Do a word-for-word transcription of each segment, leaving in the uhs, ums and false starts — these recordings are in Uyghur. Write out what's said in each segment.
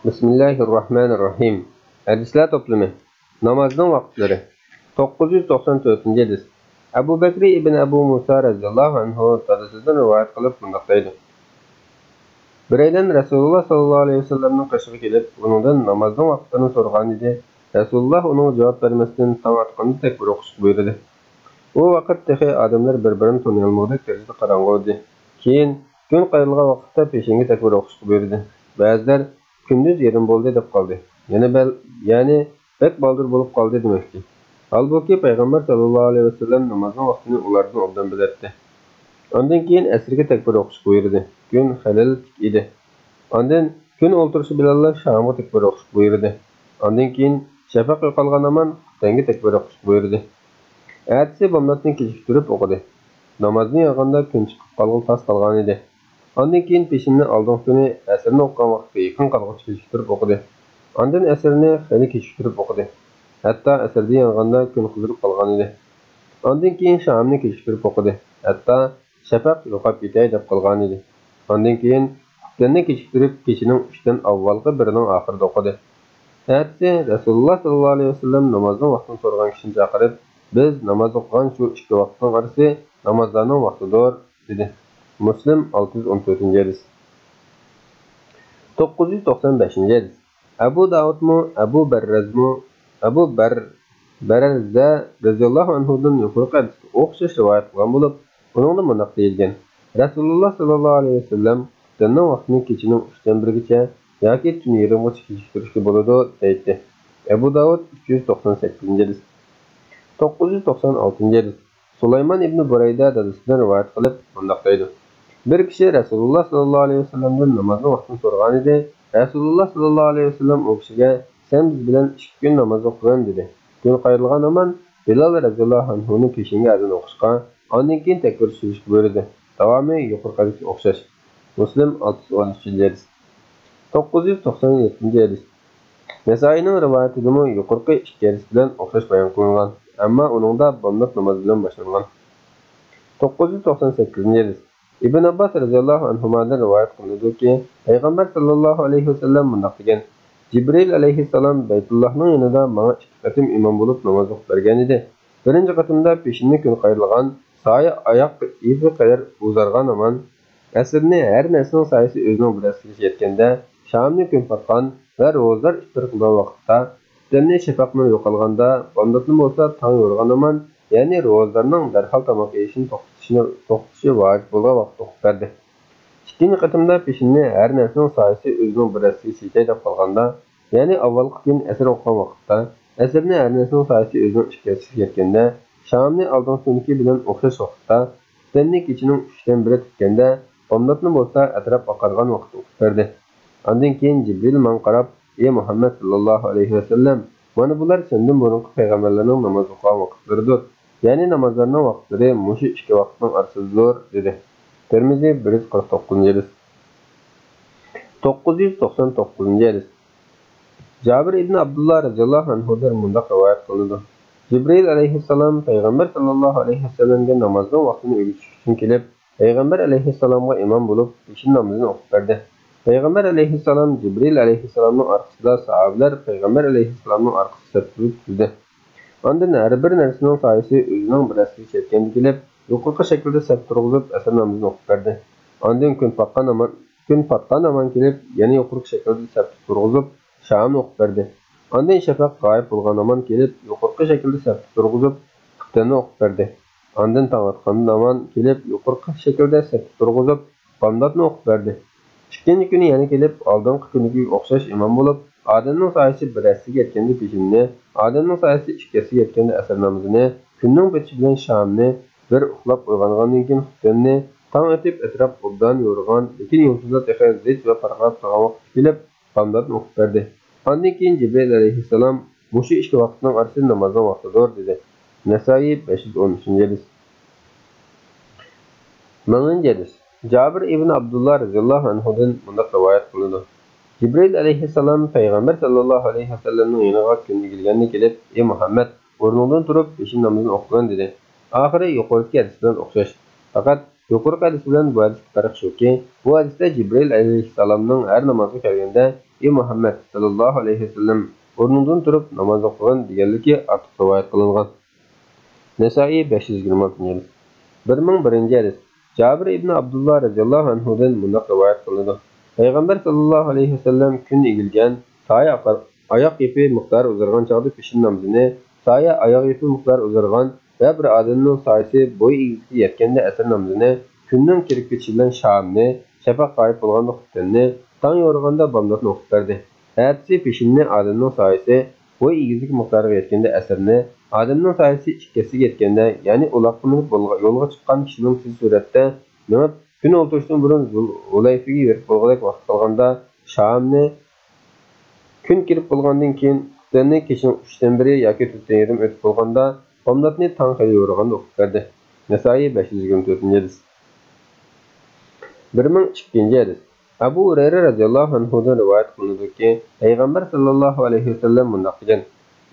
بىسمىللاھىررەھمانىررەھىم. ھەدىسلەر توپلىمى. نامازنىڭ ۋاقىتلىرى. توققۇز يۈز توقسان تۆتىنچى ھەدىس. ئەبۇ بەكرى ئىبن ئەبۇ مۇسا رەزىياللاھۇ ئەنھۇ دادىسىدىن رىۋايەت قىلىپ مۇنداق دەيدۇ: بىرەيلەن رەسۇلۇللا ساللاللاھۇ ئەلەيھى ۋەسەللەمنىڭ قېشىغا كېلىپ، ئۇنىڭدىن نامازنىڭ ۋاقىتلىرىنى سورىغانىدى. رەسۇلۇللا ئۇنىڭغا جاۋاب بەرمەستىن، تاڭ ئاتقاندا تەكبىر ئوقۇشقا بۇيرۇدى. ئۇ ۋاقىت تېخى ئادەملەر بىر-بىرىنى تونۇيالمىغۇدەك دەرىجىدە قاراڭغۇ ئىدى. كېيىن كۈن قايرىلغان ۋاقىتتا پېشىنگە تەكبىر ئوقۇشقا بۇيرۇدى. بەزىلەر كۈندۈز يېرىم بولدى دەپ قالدى. يەنە بەل-، يەنى بەك بالدۇر بولۇپ قالدى دېمەكچى. ھالبۇكى، پەيغەمبەر ساللاللاھۇ ئەلەيھى ۋەسەللەم نامازنىڭ ۋاقتىنى ئۇلاردىن ئوبدان بىلەتتى. ئاندىن كېيىن ئەسىرگە تەكبىر ئوقۇشقا بۇيرۇدى. كۈن خېلىلا تىك ئىدى. ئاندىن كۈن ئولتۇرۇشى بىلەنلا شامغا تەكبىر ئوقۇشقا بۇيرۇدى. ئاندىن كېيىن شەپەق يوقالغان ھامان خۇپتەنگە تەكبىر ئوقۇشقا بۇيرۇدى. ئەتىسى بامداتنى كېچىكتۈرۈپ ئوقۇدى. نامازنى ياغاندا كۈن چىقىپ قالغىلى تاس قالغانىدى. ئاندىن كېيىن پېشىننى ئالدىنقى كۈنى ئەسىرنى ئوقۇغان ۋاقىتقا يېقىن قالغۇچە كېچىكتۈرۈپ ئوقۇدى. ئاندىن ئەسىرنى خېلى كېچىكتۈرۈپ ئوقۇدى. ھەتتا ئەسىردىن يانغاندا كۈن قىزىرىپ قالغانىدى. ئاندىن كېيىن شامنى كېچىكتۈرۈپ ئوقۇدى. ھەتتا شەپەق يوقاپ كېتەي دەپ قالغانىدى. ئاندىن كېيىن خۇپتەننى كېچىكتۈرۈپ، كېچىنىڭ ئۈچتىن ئاۋۋالقى بىرىنىڭ ئاخىرىدا ئوقۇدى. ئەتىسى رەسۇلۇللا ساللاللاھۇ ئەلەيھى ۋەسەللەم نامازنىڭ ۋاقتىنى سورىغان كىشىنى چاقىرىپ، بىز ناماز ئوقۇغان شۇ ئىككى ۋاقىتنىڭ ئارىسى نامازلارنىڭ ۋاقتىدۇر، دېدى. مۇسلىم، ئالتە يۈز ئون تۆتىنچى ھەدىس. توققۇز يۈز توقسان بەشىنچى ھەدىس. ئەبۇ داۋۇدمۇ، ئەبۇ بەررەزمۇ، ئەبۇ بەر-، بەرەززە رەزىياللاھۇ ئەنھۇدىن يۇقىرىقى ھەدىسكە ئوخشاش رىۋايەت قىلغان بولۇپ، ئۇنىڭدا مۇنداق دېيىلگەن: رەسۇلۇللا ساللاللاھۇ ئەلەيھى ۋەسەللەم خۇپتەننىڭ ۋاقتىنى كېچىنىڭ ئۈچتىن بىرىگىچە ياكى تۈن يېرىمغىچە كېچىكتۈرۈشكە بولىدۇ، دەيتتى. ئەبۇ داۋۇد، ئۈچ يۈز توقسان سەككىزىنچى ھەدىس. توققۇز يۈز توقسان ئالتىنچى ھەدىس. سۇلايمان ئىبنى بۇرەيدە دادىسىدىن رىۋايەت قىلىپ مۇنداق دەيدۇ: بىر كىشى رەسۇلۇللا ساللاللاھۇ ئەلەيھى ۋەسەللەمدىن نامازنىڭ ۋاقتىنى سورىغانىدى. رەسۇلۇللا ساللاللاھۇ ئەلەيھى ۋەسەللەم ئۇ كىشىگە، سەن بىز بىلەن ئىككى كۈن ناماز ئوقۇغىن، دېدى. كۈن قايرىلغان ھامان بىلال رەزىياللاھۇ ئەنھۇنى پېشىنگە ئەزان ئوقۇشقا، ئاندىن كېيىن تەكبىر چۈشۈرۈشكە بۇيرۇدى. داۋامى يۇقىرىقىدىكىگە ئوخشاش. مۇسلىم، ئالتە يۈز ئون ئۈچىنچى ھەدىس. توققۇز يۈز توقسان يەتتىنچى ھەدىس. نەسائىينىڭ رىۋايىتىدىمۇ يۇقىرىقى ئىككى ھەدىس بىلەن ئوخشاش بايان قىلىنغان، ئەمما ئۇنىڭدا بامدات نامازى بىلەن باشلانغان. توققۇز يۈز توقسان سەككىزىنچى ھەدىس. ئىبن ئابباس رەزىياللاھۇ ئەنھۇمادىن رىۋايەت قىلىنىدۇكى، پەيغەمبەر ساللاللاھۇ ئەلەيھى ۋەسەللەم مۇنداق دېگەن: جىبرىل ئەلەيھىسسالام بەيتۇللاھنىڭ يېنىدا ماڭا ئىككى قېتىم ئىمام بولۇپ ناماز ئوقۇپ بەرگەن ئىدى. بىرىنچى قېتىمدا پېشىننى كۈن قايرىلغان سايە ئاياق ئېپى قەدەر ئۇزارغان ھامان، ئەسىرنى ھەر نەرسىنىڭ سايىسى ئۆزىنىڭ بىر ھەسسىگىچە يەتكەندە، شامنى كۈن پاتقان ۋە روزىلار ئىپتار قىلىدىغان ۋاقىتتا، خۇپتەننى شەپەق نۇرى يوقالغاندا، بامداتنى بولسا تاڭ يورۇغان ھامان، يەنى روزىلارنىڭ دەرھال تاماق يېيىشنى توختىتىشىنى، توختىتىشى ۋاجىپ بولغان ۋاقىتتا ئوقۇپ بەردى. ئىككىنچى قېتىمدا پېشىننى ھەر نەرسىنىڭ سايىسى ئۆزىنىڭ بىر ھەسسىگىچە يېتەي دەپ قالغاندا، يەنى ئاۋۋالقى كۈن ئەسىر ئوقۇغان ۋاقىتتا، ئەسىرنى ھەر نەرسىنىڭ سايىسى ئۆزىنىڭ ئىككى ھەسسىسىگە يەتكەندە، شامنى ئالدىنقى كۈنكى بىلەن ئوخشاش ۋاقىتتا، خۇپتەننى كېچىنىڭ ئۈچتىن بىرى تىككەندە، بامداتنى بولسا ئەتراپ ئاقارغان ۋاقىتتا ئوقۇپ بەردى. ئاندىن كېيىن جىبرىل ماڭا قاراپ، ئى مۇھەممەد ساللاللاھۇ ئەلەيھى ۋەسەللەم، مانا بۇلار سەندىن بۇرۇنقى پەيغەمبەرلەرنىڭ ناماز ئوقۇغان ۋاقىتلىرىدۇر. يەنى نامازلارنىڭ ۋاقىتلىرى مۇشۇ ئىككى ۋاقىتنىڭ ئارىسىدىدۇر، دېدى. تىرمىزى، بىر يۈز قىرىق توققۇزىنچى ھەدىس. توققۇز يۈز توقسان توققۇزىنچى ھەدىس. جابىر ئىبن ئابدۇللا رەزىياللاھۇ ئەنھۇدىن مۇنداق رىۋايەت قىلىنىدۇ: جىبرىل ئەلەيھىسسالام پەيغەمبەر ساللاللاھۇ ئەلەيھى ۋەسەللەمگە نامازنىڭ ۋاقتىنى ئۆگىتىش ئۈچۈن كېلىپ، پەيغەمبەر ئەلەيھىسسالامغا ئىمام بولۇپ، پېشىن نامىزىنى ئوقۇپ بەردى. پەيغەمبەر ئەلەيھىسسالام جىبرىل ئەلەيھىسسالامنىڭ ئارقىسىدا، ساھابىلەر پەيغەمبەر ئەلەيھىسسالامنىڭ ئارقىسىدا سەپ تۇرۇپ تۈزدى. ئاندىن ھەر بىر نەرسىنىڭ سايىسى ئۆزىنىڭ بىر ھەسسىگىچە يەتكەندە كېلىپ، يۇقىرىقى شەكىلدە سەپ تۇرغۇزۇپ، ئەسىر نامىزىنى ئوقۇپ بەردى. ئاندىن كۈن پاتقان ھامان، كۈن پاتقان ھامان كېلىپ، يەنە يۇقىرىقى شەكىلدە سەپتە تۇرغۇزۇپ، شامنى ئوقۇپ بەردى. ئاندىن شەپەق غايىب بولغان ھامان كېلىپ، يۇقىرىقى شەكىلدە سەپتە تۇرغۇزۇپ، خۇپتەننى ئوقۇپ بەردى. ئاندىن تاڭ ئاتقاندىن ھامان كېلىپ، يۇقىرىقى شەكىلدە سەپتە تۇرغۇزۇپ، بامداتنى ئوقۇپ بەردى. ئىككىنچى كۈنى يەنە كېلىپ، ئالدىنقى كۈنىكىگە ئوخشاش ئىمام بولۇپ، ئادەمنىڭ سايىسى بىر ھەسسىگە يەتكەندە پېشىننى، ئادەمنىڭ سايىسى ئىككى ھەسسىگە يەتكەندە ئەسىر نامىزىنى، كۈننىڭ پېتىشى بىلەن شامنى، بىر ئۇخلاپ ئويغانغاندىن كېيىن خۇپتەننى، تاڭ ئېتىپ ئەتراپ ئوبدان يورۇغان، لېكىن يۇلتۇزلار تېخى زىچ ۋە پارقىراپ تۇرغان ۋاقىتتا كېلىپ، بامداتنى ئوقۇپ بەردى. ئاندىن كېيىن جىبرىل ئەلەيھىسسالام، مۇشۇ ئىككى ۋاقىتنىڭ ئارىسى نامازنىڭ ۋاقتىدۇر، دېدى. نەسائىي، بەش يۈز ئون ئۈچىنچى ھەدىس. مىڭىنچى ھەدىس. جابىر ئىبن ئابدۇللا رەزىياللاھۇ ئەنھۇدىن مۇنداق رىۋايەت قىلىنىدۇ: جىبرىل ئەلەيھىسسالام پەيغەمبەر ساللاللاھۇ ئەلەيھى ۋەسەللەمنىڭ يېنىغا كۈندە كەلگەندە كېلىپ، ئى مۇھەممەد، ئورنۇڭدىن تۇرۇپ، پېشىن نامىزىنى ئوقۇغىن، دېدى. ئاخىرى يۇقىرىدىكى ھەدىس بىلەن ئوخشاش. پەقەت يۇقىرىقى ھەدىس بىلەن بۇ ھەدىستىكى پەرق شۇكى، بۇ ھەدىستە جىبرىئىل ئەلەيھىسسالامنىڭ ھەر نامازغا كەلگەندە، ئى مۇھەممەد ساللاللاھۇ ئەلەيھى ۋەسەللەم، ئورنۇڭدىن تۇرۇپ نامازنى ئوقۇغىن دېگەنلىكى ئارتۇق رىۋايەت قىلىنغان. نەسائىي، بەش يۈز يىگىرمە ئالتىنچى ھەدىس. بىر مىڭ بىرىنچى ھەدىس. جابىر ئىبنى ئابدۇللا رەزىياللاھۇ ئەنھۇدىن مۇنداق رىۋايەت قىلىنىدۇ: پەيغەمبەر ساللاللاھۇ ئەلەيھى ۋەسەللەم كۈن ئېگىلگەن، سايە ئاقار-، ئاياغ يىپى مىقدارى ئۇزارغان چاغدا پېشىن نامىزىنى، سايە ئاياغ يىپى مىقدارى ئۇزارغان ۋە بىر ئادەمنىڭ سايىسى بوي ئېگىزلىكىگە يەتكەندە ئەسىر نامىزىنى، كۈننىڭ كىرىپ كېتىشى بىلەن شامنى، شەپەق غايىب بولغاندا خۇپتەننى، تاڭ يورۇغاندا بامداتنى ئوقۇپ بەردى. ئەتىسى پېشىننى، ئادەمنىڭ سايىسى بوي ئېگىزلىكى مىقدارىغا يەتكەندە ئەسىرنى، ئادەمنىڭ سايىسى ئىككى ھەسسىگە يەتكەندە، يەنى ئۇلاققا مىنىپ بولغا-، يولغا چىققان كىشىنىڭ تېز سۈرئەتتە مېڭىپ، كۈن ئولتۇرۇشتىن بۇرۇن زۇل-، ھۇلەيفىگە يېتىپ بولغۇدەك ۋاقىت قالغاندا شامنى، كۈن كىرىپ بولغاندىن كېيىن خۇپتەننى كېچىنىڭ ئۈچتىن بىرى ياكى تۆتتىن يېرىم ئۆتۈپ بولغاندا، بامداتنى تاڭ خېلى يورۇغاندا ئوقۇپ بەردى. نەسائىي، بەش يۈز يىگىرمە تۆتىنچى ھەدىس. بىر مىڭ ئىككىنچى ھەدىس. ئەبۇ ھۇرەيرە رەزىياللاھۇ ئەنھۇدىن رىۋايەت قىلىنىدۇكى، پەيغەمبەر ساللاللاھۇ ئەلەيھى ۋەسەللەم مۇنداق دېگەن: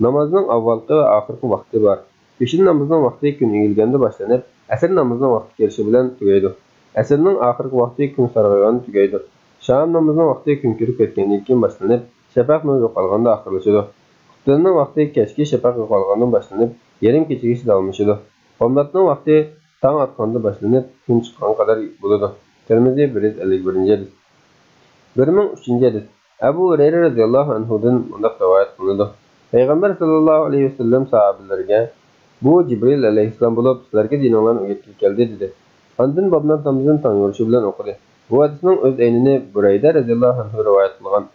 نامازنىڭ ئاۋۋالقى ۋە ئاخىرقى ۋاقتى بار. پېشىن نامىزىنىڭ ۋاقتى كۈن ئېگىلگەندە باشلىنىپ، ئەسىر نامىزىنىڭ ۋاقتى كىرىشى بىلەن تۈگەيدۇ. ئەسىرنىڭ ئاخىرقى ۋاقتى كۈن سارغايغاندا تۈگەيدۇ. شام نامىزىنىڭ ۋاقتى كۈن كىرىپ كەتكەندىن كېيىن باشلىنىپ، شەپەق نۇرى يوقالغاندا ئاخىرلىشىدۇ. خۇپتەننىڭ ۋاقتى كەچكى شەپەق يوقالغاندىن باشلىنىپ، يېرىم كېچىگىچە داۋاملىشىدۇ. بامداتنىڭ ۋاقتى تاڭ ئاتقاندىن باشلىنىپ، كۈن چىققانغا قەدەر بولىدۇ. تىرمىزى، بىر يۈز ئەللىك بىرىنچى ھەدىس. بىر مىڭ ئۈچىنچى ھەدىس. ئەبۇ ھۇرەيرە رەزىياللاھۇ ئەنھۇدىن مۇنداق رىۋايەت قىلىنىدۇ: پەيغەمبەر ساللاللاھۇ ئەلەيھى ۋەسەللەم ساھابىلىرىگە، بۇ جىبرىئىل ئەلەيھىسسالام بولۇپ، سىلەرگە دىنىڭلارنى ئۆگەتكىلى كەلدى، دېدى. ئاندىن بامدات نامىزىنى تاڭ يورۇشى بىلەن ئوقۇدى. بۇ ھەدىسنىڭ ئۆز ئەينىنى بۇرەيدە رەزىياللاھۇ ئەنھۇ رىۋايەت قىلغان.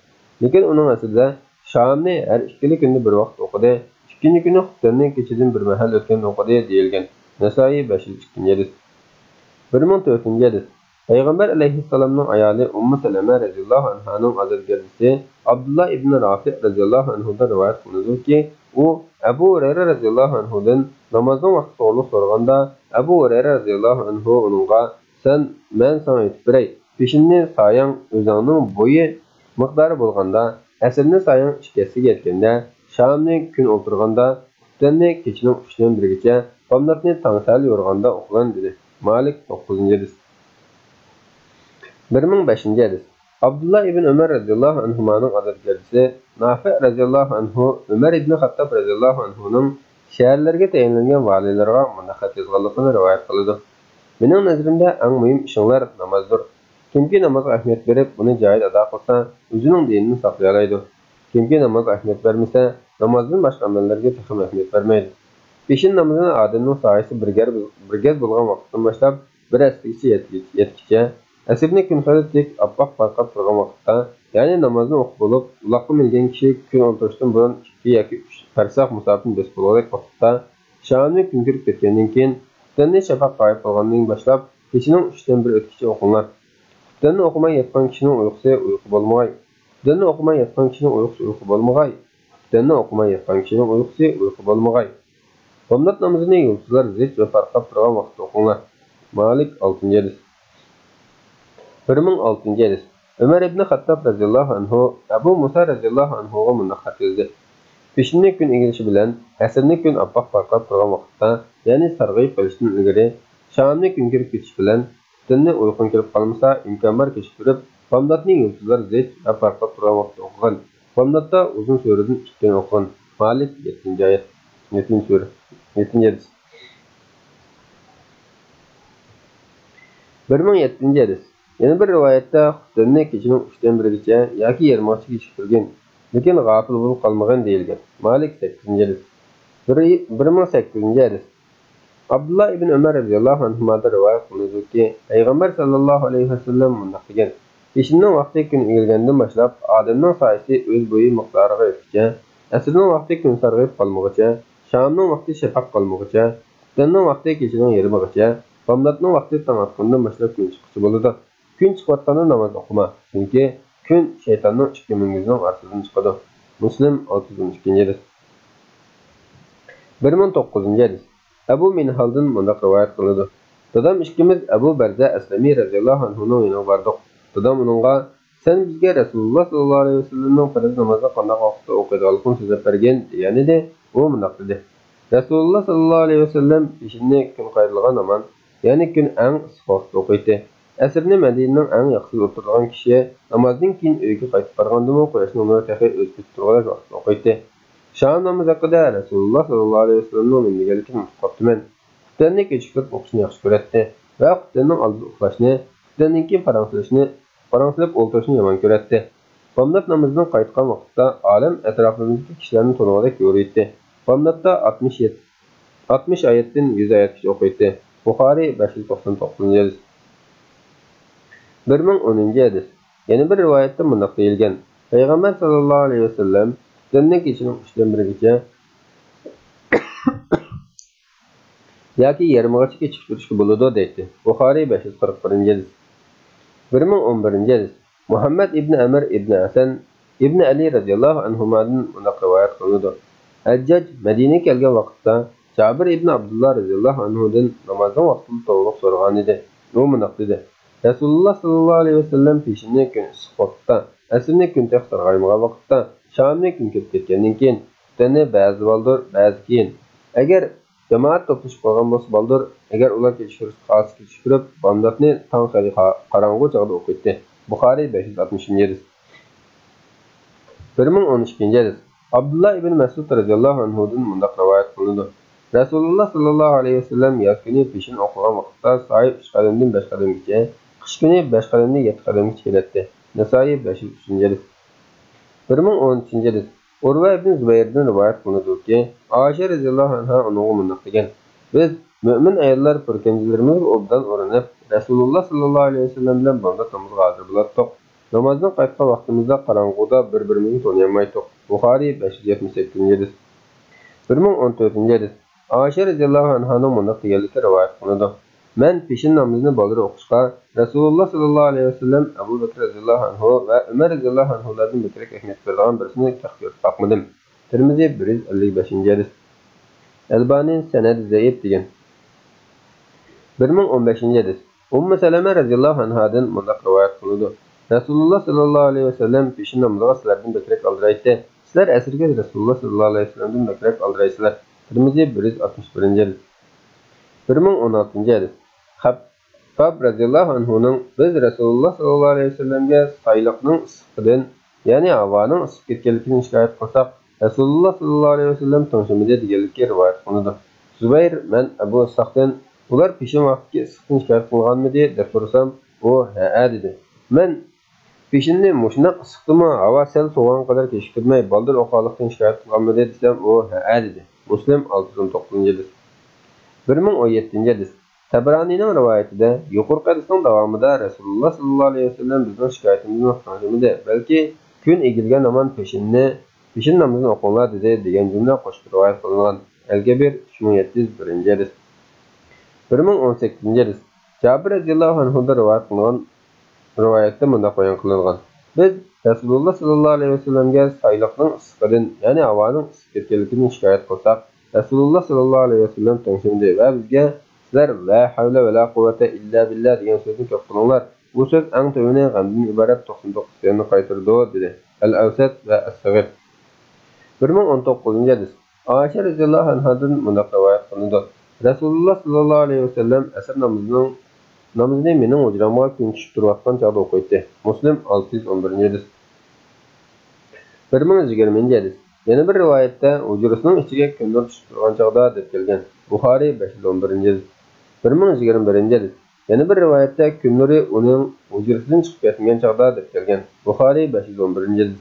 لېكىن ئۇنىڭ ئەسلىدە شامنى ھەر ئىككىلا كۈندە بىر ۋاقىت ئوقۇدى، ئىككىنچى كۈنى خۇپتەننى كېچىدىن بىر مەھەل ئۆتكەندە ئوقۇدى، دېيىلگەن. نەسائىي، بەش يۈز ئىككىنچى ھەدىس. بىر مىڭ تۆتىنچى ھەدىس. پەيغەمبەر ئەلەيھىسسالامنىڭ ئايالى ئۇممۇ سەلەمە رەزىياللاھۇ ئەنھانىڭ ئازادگەرچىسى ئابدۇللا ئىبن رافىئ رەزىياللاھۇ ئەنھۇدىن رىۋايەت قىلىنىدۇكى، ئۇ ئەبۇ ھۇرەيرە رەزىياللاھۇ ئەنھۇدىن نامازنىڭ ۋاقتى توغرۇلۇق سورىغاندا، ئەبۇ ھۇرەيرە رەزىياللاھۇ ئەنھۇ ئۇنىڭغا، سەن، مەن ساڭا ئېيتىپ بېرەي، پېشىننى سايەڭ ئۆزۈڭنىڭ بويى مىقدارى بولغاندا، ئەسىرنى سايەڭ ئىككى ھەسسىگە يەتكەندە، شامنى كۈن ئولتۇرغاندا، خۇپتەننى كېچىنىڭ ئۈچتىن بىرىگىچە، بامداتنى تاڭ سەل يورۇغاندا ئوقۇغىن، دېدى. مالىك، توققۇزىنچى ھەدىس. بىر مىڭ بەشىنچى ھەدىس. ئابدۇللا ئىبن ئۆمەر رەزىياللاھۇ ئەنھۇمانىڭ ئازادگەرچىسى نافىئ رەزىياللاھۇ ئەنھۇ ئۆمەر ئىبن خەتتاب رەزىياللاھۇ ئەنھۇنىڭ شەھەرلەرگە تەيىنلەنگەن ۋالىيلىرىغا مۇنداق خەت يازغانلىقىنى رىۋايەت قىلىدۇ: مېنىڭ نەزىرىمدە ئەڭ مۇھىم ئىشىڭلار نامازدۇر. كىمكى نامازغا ئەھمىيەت بېرىپ، ئۇنى جايىدا ئادا قىلسا، ئۆزىنىڭ دىنىنى ساقلىيالايدۇ. كىمكى نامازغا ئەھمىيەت بەرمىسە، نامازدىن باشقا ئەمەللەرگە تېخىمۇ ئەھمىيەت بەرمەيدۇ. پېشىن نامىزىنى ئادەمنىڭ سايىسى بىر گەر-، بىر گەز بولغان ۋاقىتتىن باشلاپ، بىر ھەسسىگىچە يەتكىچە، ئەسىرنى كۈن خېلى تىك، ئاپئاق پارقىراپ تۇرغان ۋاقىتتا، يەنى نامازنى ئوقۇپ بولۇپ، ئۇلاققا مىنگەن كىشى كۈن ئولتۇرۇشتىن بۇرۇن ئىككى ياكى ئۈچ پەرسەخ مۇساپىنى بېسىپ بولغۇدەك ۋاقىتتا، شامنى كۈن كىرىپ كەتكەندىن كېيىن، خۇپتەننى شەپەق غايىب بولغاندىن باشلاپ، كېچىنىڭ ئۈچتىن بىر ئۆتكىچە ئوقۇڭلار. خۇپتەننى ئوقۇماي ياتقان كىشىنىڭ ئۇيقۇسى ئۇيقۇ بولمىغاي. خۇپتەننى ئوقۇماي ياتقان كىشىنىڭ ئۇيقۇسى ئۇيقۇ بولمىغاي. خۇپتەننى ئوقۇماي ياتقان كىشىنىڭ ئۇيقۇسى ئۇيقۇ بولمىغاي. بامدات نامىزىنى يۇلتۇزلار زىچ ۋە پارقىراپ تۇرغان ۋاقىتتا ئوقۇڭلار. مالىك، ئالتىنچى ھەدىس. بىر مىڭ ئالتىنچى ھەدىس. ئۆمەر ئىبنى خەتتاب رەزىياللاھۇ ئەنھۇ ئەبۇ مۇسا رەزىياللاھۇ ئەنھۇغا مۇنداق خەت يازدى: پېشىننى كۈن ئېگىلىشى بىلەن، ئەسىرنى كۈن ئاپئاق پارقىراپ تۇرغان ۋاقىتتا، يەنى سارغىيىپ قېلىشتىن ئىلگىرى، شامنى كۈن كىرىپ كېتىش بىلەن، خۇپتەننى ئۇيقۇڭ كېلىپ قالمىسا، ئىمكان بار كېچىكتۈرۈپ، بامداتنى يۇلتۇزلار زىچ ۋە پارقىراپ تۇرغان ۋاقىتتا ئوقۇغىن. بامداتتا ئۇزۇن سۈرىدىن ئىككىنى ئوقۇغىن. مالىك، يەتتىنچى ئايەت. يەتتىنچى سۈرە. يەتتىنچى ھەدىس. بىر مىڭ يەتتىنچى ھەدىس. يەنە بىر رىۋايەتتە، خۇپتەننى كېچىنىڭ ئۈچتىن بىرىگىچە ياكى يېرىمغىچە كېچىكتۈرگىن، لېكىن غاپىل بولۇپ قالمىغىن، دېيىلگەن. مالىك، سەككىزىنچى ھەدىس. بىر، بىر مىڭ سەككىزىنچى ھەدىس. ئابدۇللا ئىبن ئۆمەر رەزىياللاھۇ ئەنھۇمادىن رىۋايەت قىلىنىدۇكى، پەيغەمبەر ساللاللاھۇ ئەلەيھى ۋەسەللەم مۇنداق دېگەن: پېشىننىڭ ۋاقتى كۈن ئېگىلگەندىن باشلاپ، ئادەمنىڭ سايىسى ئۆز بويى مىقدارىغا يەتكۈچە، ئەسىرنىڭ ۋاقتى كۈن سارغىيىپ قالمىغۇچە، شامنىڭ ۋاقتى شەپەق قالمىغۇچە، خۇپتەننىڭ ۋاقتى كېچىنىڭ يېرىمىغىچە، بامداتنىڭ ۋاقتى تاڭ ئاتقاندىن باشلاپ كۈن چىققۇچە بولىدۇ. كۈن چىقىۋاتقاندا ناماز ئوقۇما، چۈنكى كۈن شەيتاننىڭ ئىككى مۈڭگۈزىنىڭ ئارىسىدىن چىقىدۇ. مۇسلىم، ئالتە يۈز ئون ئىككىنچى ھەدىس. بىر مىڭ توققۇزىنچى ھەدىس. ئەبۇ مىنھالدىن مۇنداق رىۋايەت قىلىنىدۇ: دادام ئىككىمىز ئەبۇ بەرزە ئەسلەمى رەزىياللاھۇ ئەنھۇنىڭ يېنىغا باردۇق. دادام ئۇنىڭغا، سەن بىزگە رەسۇلۇللا ساللاللاھۇ ئەلەيھى ۋەسەللەمنىڭ پەرز نامازنى قانداق ۋاقىتتا ئوقۇيدىغانلىقىنى سۆزلەپ بەرگىن، دېگەنىدى. ئۇ مۇنداق دېدى: رەسۇلۇللا ساللاللاھۇ ئەلەيھى ۋەسەللەم پېشىننى كۈن قايرىلغان ھامان، يەنى كۈن ئەڭ ئىسسىق ۋاقىتتا ئوقۇيتتى. ئەسىرنى مەدىنىنىڭ ئەڭ ياقىسىدا ئولتۇرىدىغان كىشى نامازدىن كېيىن ئۆيىگە قايتىپ بارغاندىمۇ، قۇياشنىڭ نۇرى تېخى ئۆزگىرىپ تۇرغۇدەك ۋاقىتتا ئوقۇيتتى. شام نامىزى ھەققىدە رەسۇلۇللا ساللاللاھۇ ئەلەيھى ۋەسەللەمنىڭ نېمە دېگەنلىكىنى ئۇنتۇپ قاپتىمەن. خۇپتەننى كېچىكتۈرۈپ ئوقۇشنى ياخشى كۆرەتتى ۋە خۇپتەننىڭ ئالدىدا ئۇخلاشنى، خۇپتەندىن كېيىن پاراڭ سېلىشنى، پاراڭ سېلىپ ئولتۇرۇشنى يامان كۆرەتتى. بامدات نامىزىدىن قايتقان ۋاقىتتا ئالەم ئەتراپىمىزدىكى كىشىلەرنى تونۇغۇدەك يورۇيتتى. بامداتتا ئاتمىش يەتتە، ئاتمىش ئايەتتىن يۈز ئايەتكىچە ئوقۇيتتى. بۇخارىي، بەش يۈز توقسان توققۇزىنچى ھەدىس. بىر مىڭ ئونىنچى ھەدىس. يەنە بىر رىۋايەتتە مۇنداق دېيىلگەن: پەيغەمبەر ساللاللاھۇ ئەلەيھى ۋەسەللەم خۇپتەننى كېچىنىڭ ئۈچتىن بىرىگىچە ياكى يېرىمىغىچە كېچىكتۈرۈشكە بولىدۇ دەيتتى. بۇخارىي، بەش يۈز قىرىق بىرىنچى ھەدىس. بىر مىڭ ئون بىرىنچى ھەدىس. مۇھەممەد ئىبنى ئەمر ئىبنى ھەسەن ئىبنى ئەلى رەزىياللاھۇ ئەنھۇمادىن مۇنداق رىۋايەت قىلىنىدۇ: ھەججاج مەدىنىگە كەلگەن ۋاقىتتا جابىر ئىبنى ئابدۇللا رەزىياللاھۇ ئەنھۇدىن نامازنىڭ ۋاقتىنى توغرىلىق سورىغانىدى. ئۇ مۇنداق دېدى: رەسۇلۇللا ساللاللاھۇ ئەلەيھى ۋەسەللەم پېشىننى كۈن ئىسسىق ۋاقىتتا، ئەسىرنى كۈن تېخى سارغايمىغان ۋاقىتتا، شامنى كۈن كىرىپ كەتكەندىن كېيىن، خۇپتەننى بەزىدە بالدۇر، بەزىدە كېيىن، ئەگەر جامائەت توپلىشىپ قالغان بولسا بالدۇر، ئەگەر ئۇلار كېچىكتۈرسە قالسا كېچىكتۈرۈپ، بامداتنى تاڭ خېلى قا-، قاراڭغۇ چاغدا ئوقۇيتتى. بۇخارىي، بەش يۈز ئاتمىشىنچى ھەدىس. بىر مىڭ ئون ئىككىنچى ھەدىس. ئابدۇللا ئىبن مەسئۇد رەزىياللاھۇ ئەنھۇدىن مۇنداق رىۋايەت قىلىنىدۇ: رەسۇلۇللا ساللاللاھۇ ئەلەيھى ۋەسەللەم ياز كۈنى پېشىن ئوقۇغان ۋاقىتتا سايە ئۈچ قەدەمدىن بەش قەدەمگىچە، قىش كۈنى بەش قەدەمدىن يەتتە قەدەمگىچە كېلەتتى. نەسائىي، بەش يۈز ئۈچىنچى ھەدىس. بىر مىڭ ئون ئۈچىنچى ھەدىس. ئۇرۋە ئىبن زۇبەيردىن رىۋايەت قىلىنىدۇكى، ئائىشە رەزىياللاھۇ ئەنھا ئۇنىڭغا مۇنداق دېگەن: بىز مۆمىن ئاياللار پۈركەنجىلىرىمىزگە ئوبدان ئورىنىپ، رەسۇلۇللا ساللاللاھۇ ئەلەيھى ۋەسەللەم بىلەن بامدات نامىزىغا ھازىر بولاتتۇق. نامازدىن قايتقان ۋاقتىمىزدا قاراڭغۇدا بىر-بىرىمىزنى تونۇيالمايتتۇق. بۇخارىي، بەش يۈز يەتمىش سەككىزىنچى ھەدىس. بىر مىڭ ئون تۆتىنچى ھەدىس. ئائىشە رەزىياللاھۇ ئەنھانىڭ مۇنداق دېگەنلىكى رىۋايەت قىلىنىدۇ: مەن پېشىن نامىزىنى بالدۇر ئوقۇشقا، رەسۇلۇللا ساللاللاھۇ ئەلەيھى ۋەسەللەم، ئەبۇ بەكرى رەزىياللاھۇ ئەنھۇ ۋە ئۆمەر رەزىياللاھۇ ئەنھۇلاردىن بەكرەك ئەھمىيەت بېرىدىغان بىرسىنى تېخى كۆرۈپ باقمىدىم. تىرمىزى، بىر يۈز ئەللىك بەشىنچى ھەدىس. ئەلبانى سەنەدى زەئىپ دېگەن. بىر مىڭ ئون بەشىنچى ھەدىس. ئۇممۇ سەلەمە رەزىياللاھۇ ئەنھادىن مۇنداق رىۋايەت قىلىنىدۇ: رەسۇلۇللا ساللاللاھۇ ئەلەيھى ۋەسەللەم پېشىن نامىزىغا سىلەردىن بەكرەك ئالدىرايتتى. سىلەر ئەسىرگە رەسۇلۇللا ساللاللاھۇ ئەلەيھى ۋەسەللەمدىن بەكرەك ئالدىرايسىلەر. تىرمىزى، بىر يۈز ئاتمىش بىرىنچى ھەدىس. بىر مىڭ ئون ئالتىنچى ھەدىس. خەبباب رەزىياللاھۇ ئەنھۇنىڭ: بىز رەسۇلۇللا ساللاللاھۇ ئەلەيھى ۋەسەللەمگە سايلىقنىڭ ئىسسىقىدىن، يەنى ھاۋانىڭ ئىسسىپ كەتكەنلىكىدىن شىكايەت قىلساق، رەسۇلۇللا ساللاللاھۇ ئەلەيھى ۋەسەللەم تىڭشىمىدى دېگەنلىكى رىۋايەت قىلىنىدۇ. زۇبەير، مەن ئەبۇ ئىسھاقتىن: ئۇلار پېشىن ۋاقتىدىكى ئىسسىقتىن شىكايەت قىلغانمىدى؟ دەپ سورىسام، ئۇ، ھەئە، دېدى. مەن پېشىننى مۇشۇنداق ئىسسىقتىمۇ ھاۋا سەل سوۋۇغان قەدەر كېچىكتۈرمەي، بالدۇر ئوقۇغانلىقتىن شىكايەت قىلغانمىدى دېسەم، ئۇ، ھەئە، دېدى. مۇسلىم، ئالتە يۈز ئون توققۇزىنچى ھەدىس. بىر مىڭ ئون يەتتىنچى ھەدىس. تەبرانىنىڭ رىۋايىتىدە، يۇقىرىقى ھەدىسنىڭ داۋامىدا رەسۇلۇللا ساللاللاھۇ ئەلەيھى ۋەسەللەم بىزنىڭ شىكايىتىمىزنى تىڭشىمىدى، بەلكى كۈن ئېگىلگەن ھامان پېشىننى، پېشىن نامىزىنى ئوقۇڭلار دېدى، دېگەن جۈملە قوشۇپ رىۋايەت قىلىنغان. ئەل-كەبىر، ئۈچ مىڭ يەتتە يۈز بىرىنچى ھەدىس. بىر مىڭ ئون سەككىزىنچى ھەدىس. جابىر رەزىياللاھۇ ئەنھۇدىن رىۋايەت قىلىنغان رىۋايەتتە مۇنداق بايان قىلىنغان: بىز رەسۇلۇللا ساللاللاھۇ ئەلەيھى ۋەسەللەمگە سايلىقنىڭ ئىسسىقىدىن، يەنى ھاۋانىڭ ئىسسىپ كەتكەنلىكىدىن شىكايەت قىلساق، رەسۇلۇللا ساللاللاھۇ ئەلەيھى ۋەسەللەم تىڭشىمىدى ۋە بىزگە: سىلەر لا ھەۋلە ۋە لا قۇۋۋەتە ئىللا بىللا دېگەن سۆزنى كۆپ قىلىڭلار. بۇ سۆز ئەڭ تۆۋىنى غەمدىن ئىبارەت توقسان توققۇز سۆزنى قايتۇرىدۇ، دېدى. ئەل-ئەۋسەت ۋە ئەس-سەغىر. بىر مىڭ ئون توققۇزىنچى ھەدىس. ئائىشە رەزىياللاھۇ ئەنھادىن مۇنداق رىۋايەت قىلىنىدۇ: رەسۇلۇللا ساللاللاھۇ ئەلەيھى ۋەسەللەم ئەسىر نامىزىنىڭ، نامىزىنى مېنىڭ ھۇجرامغا كۈن چۈشۈپ تۇرۇۋاتقان چاغدا ئوقۇيتتى. مۇسلىم، ئالتە يۈز ئون بىرىنچى ھەدىس. بىر مىڭ يىگىرمىنچى ھەدىس. يەنە بىر رىۋايەتتە ھۇجرىسىنىڭ ئىچىگە كۈن نۇرى چۈشۈپ تۇرغان چاغدا دەپ كەلگەن. بۇخارىي، بەش يۈز ئون بىرىنچى ھەدىس. بىر مىڭ يىگىرمە بىرىنچى ھەدىس. يەنە بىر رىۋايەتتە كۈن نۇرى ئۇنىڭ ھۇجرىسىدىن چىقىپ كەتمىگەن چاغدا دەپ كەلگەن. بۇخارىي، بەش يۈز ئون بىرىنچى ھەدىس.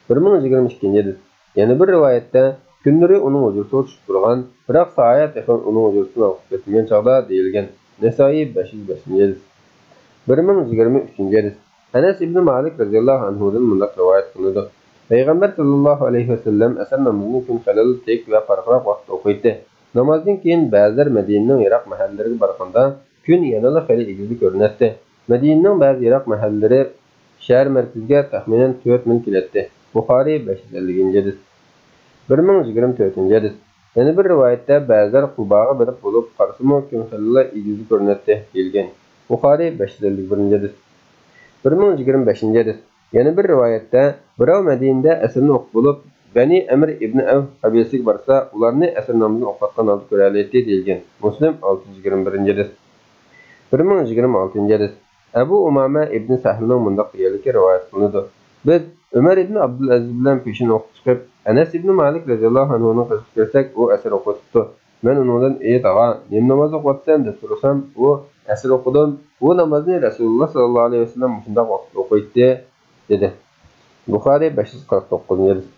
بىر مىڭ يىگىرمە ئىككىنچى ھەدىس. يەنە بىر رىۋايەتتە كۈن نۇرى ئۇنىڭ ھۇجرىسىغا چۈشۈپ تۇرغان، بىراق سايە تېخى ئۇنىڭ ھۇجرىسىدىن ھالقىپ كەتمىگەن چاغدا دېيىلگەن. نەسائىي، بەش يۈز بەشىنچى ھەدىس. بىر مىڭ يىگىرمە ئۈچىنچى ھەدىس. ئەنەس ئىبنى مالىك رەزىياللاھۇ ئەنھۇدىن مۇنداق رىۋايەت قىلىنىدۇ: پەيغەمبەر ساللاللاھۇ ئەلەيھى ۋەسەللەم ئەسىر نامىزىنى كۈن خېلىلا تىك ۋە پارقىراق ۋاقىتتا ئوقۇيتتى. نامازدىن كېيىن بەزىلەر مەدىنىنىڭ يىراق مەھەللىلىرىگە بارغاندا، كۈن يەنىلا خېلى ئېگىزدە كۆرۈنەتتى. مەدىنىنىڭ بەزى يىراق مەھەللىلىرى شەھەر مەركىزىگە تەخمىنەن تۆت مىل كېلەتتى. بۇخارىي، بەش يۈز ئەللىكىنچى ھەدىس. بىر مىڭ يىگىرمە تۆتىنچى ھەدىس. يەنە بىر رىۋايەتتە، بەزىلەر قۇباغا بېرىپ بولۇپ قارىسىمۇ، كۈن خېلىلا ئېگىزدە كۆرۈنەتتى، دېيىلگەن. بۇخارىي، بەش يۈز ئەللىك بىرىنچى ھەدىس. بىر مىڭ يىگىرمە بەشىنچى ھەدىس. يەنە بىر رىۋايەتتە، بىراۋ مەدىنىدە ئەسىرنى ئوقۇپ بولۇپ، بەنى ئەمر ئىبنى ئەۋف قەبىلىسىگە بارسا، ئۇلارنى ئەسىر نامىزىنى ئوقۇۋاتقان ھالدا كۆرەلەيتتى، دېيىلگەن. مۇسلىم، ئالتە يۈز يىگىرمە بىرىنچى ھەدىس. بىر مىڭ يىگىرمە ئالتىنچى ھەدىس. ئەبۇ ئۇمامە ئىبنى سەھلنىڭ مۇنداق دېگەنلىكى رىۋايەت قىلىنىدۇ: بىز ئۆمەر ئىبنى ئابدۇلئەزىز بىلەن پېشىن ئوقۇپ چىقىپ، ئەنەس ئىبنى مالىك رەزىياللاھۇ ئەنھۇنىڭ قېشىغا كىرسەك، ئۇ ئەسىر ئوقۇۋېتىپتۇ. مەن ئۇنىڭدىن: «ئېيت، ئاغا، نېمە ناماز ئوقۇۋاتىسەن؟» دەپ سورىسام، ئۇ: «ئەسىر ئوقۇدۇم. بۇ نامازنى رەسۇلۇللا ساللاللاھۇ ئەلەيھى ۋەسەللەم مۇشۇنداق ۋاقىتتا ئوقۇيتتى» دېدى. بۇخارىي، بەش يۈز قىرىق توققۇزىنچى ھەدىس.